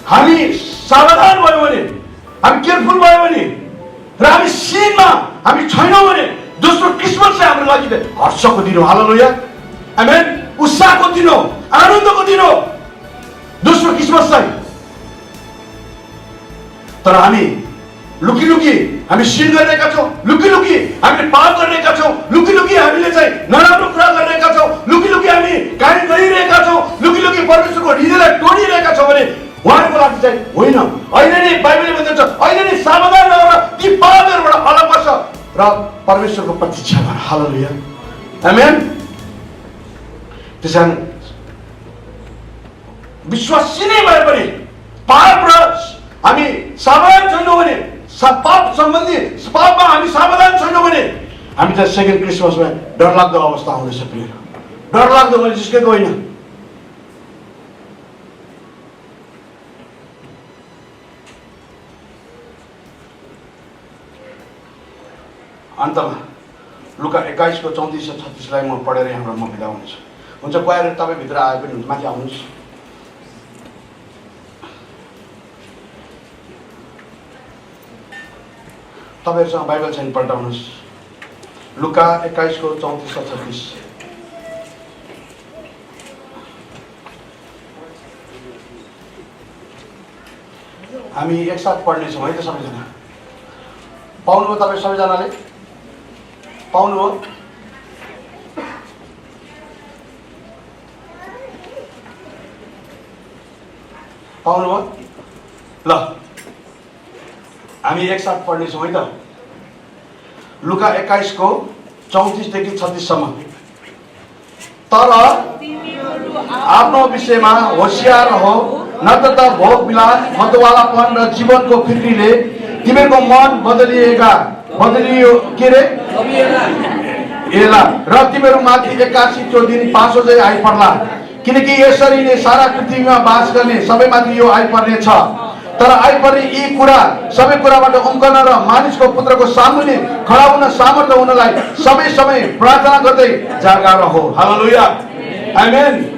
हामी सावधान भयौँ भने, हामी केयरफुल भयौँ भने र हामी सिनमा हामी छैनौँ भने दोस्रो क्रिसमस चाहिँ हाम्रो लागि हर्षको दिन हो। हालेलुया, आमेन। उत्साहको दिन हो, आनन्दको दिन हो दोस्रो क्रिसमस चाहिँ। तर हामी लुकी हामी सिन गरिरहेका छौँ, लुकी हामीले पाप गरिरहेका छौँ, लुकी हामीले चाहिँ नराम्रो कुरा गरिरहेका छौँ, लुकी हामी कार्य गरिरहेका छौँ, लुकी परमेश्वरको हृदयलाई तोडिरहेका छौँ भने उहाँहरूको लागि चाहिँ होइन। अहिले नै बाइबलले भन्दछ, अहिले नै सावधान रहेर ती पापहरूबाट अलग बस र परमेश्वरको प्रतीक्षा गर। हालेलुया, आमेन। त्यसकारण विश्वासी नै भए पनि पाप र हामी सावधान छैनौँ भने, पाप सम्बन्धी पापमा हामी सावधान छैनौँ भने हामी त सेकेन्ड क्रिसमसमा डरलाग्दो अवस्था आउँदैछ। प्रिय, डरलाग्दो मैले जिस्केको होइन। अन्तमा लुका 21 को 34 र 36 म पढेर यहाँबाट म बिदा हुनेछु। हुन्छ, गएर तपाईँ भित्र आए पनि हुन्छ, माथि आउनुहोस्। तपाईँहरूसँग बाइबल छैन पल्टाउनुहोस्। लुका 21 को 34 र 36। हामी एकसाथ पढ्नेछौँ है त सबैजना। पाउनुभयो तपाईँ सबैजनाले? पाउनुभयो? पाउनुभयो? ल, हामी एकसाथ पढ्नेछौँ है त। लुका 21 को 34 देखि 36 सम्म। तर आफ्नो विषयमा होशियार हो, नत्र त भोग विलास, मतवालापन र जीवनको फिक्रीले तिमीहरूको मन बदलियो के रे एला, र तिमीहरू माथि एक्कासी त्यो दिन पासो चाहिँ आइपर्ला। किनकि यसरी नै सारा पृथ्वीमा बास गर्ने सबैमाथि यो आइपर्ने छ। तर आइपर्ने यी कुरा सबै कुराबाट उम्कन र मानिसको पुत्रको सामुन्ने खडा हुन सामर्थ्य हुनलाई समय प्रार्थना गर्दै जागा रहो। हालेलुया, आमेन।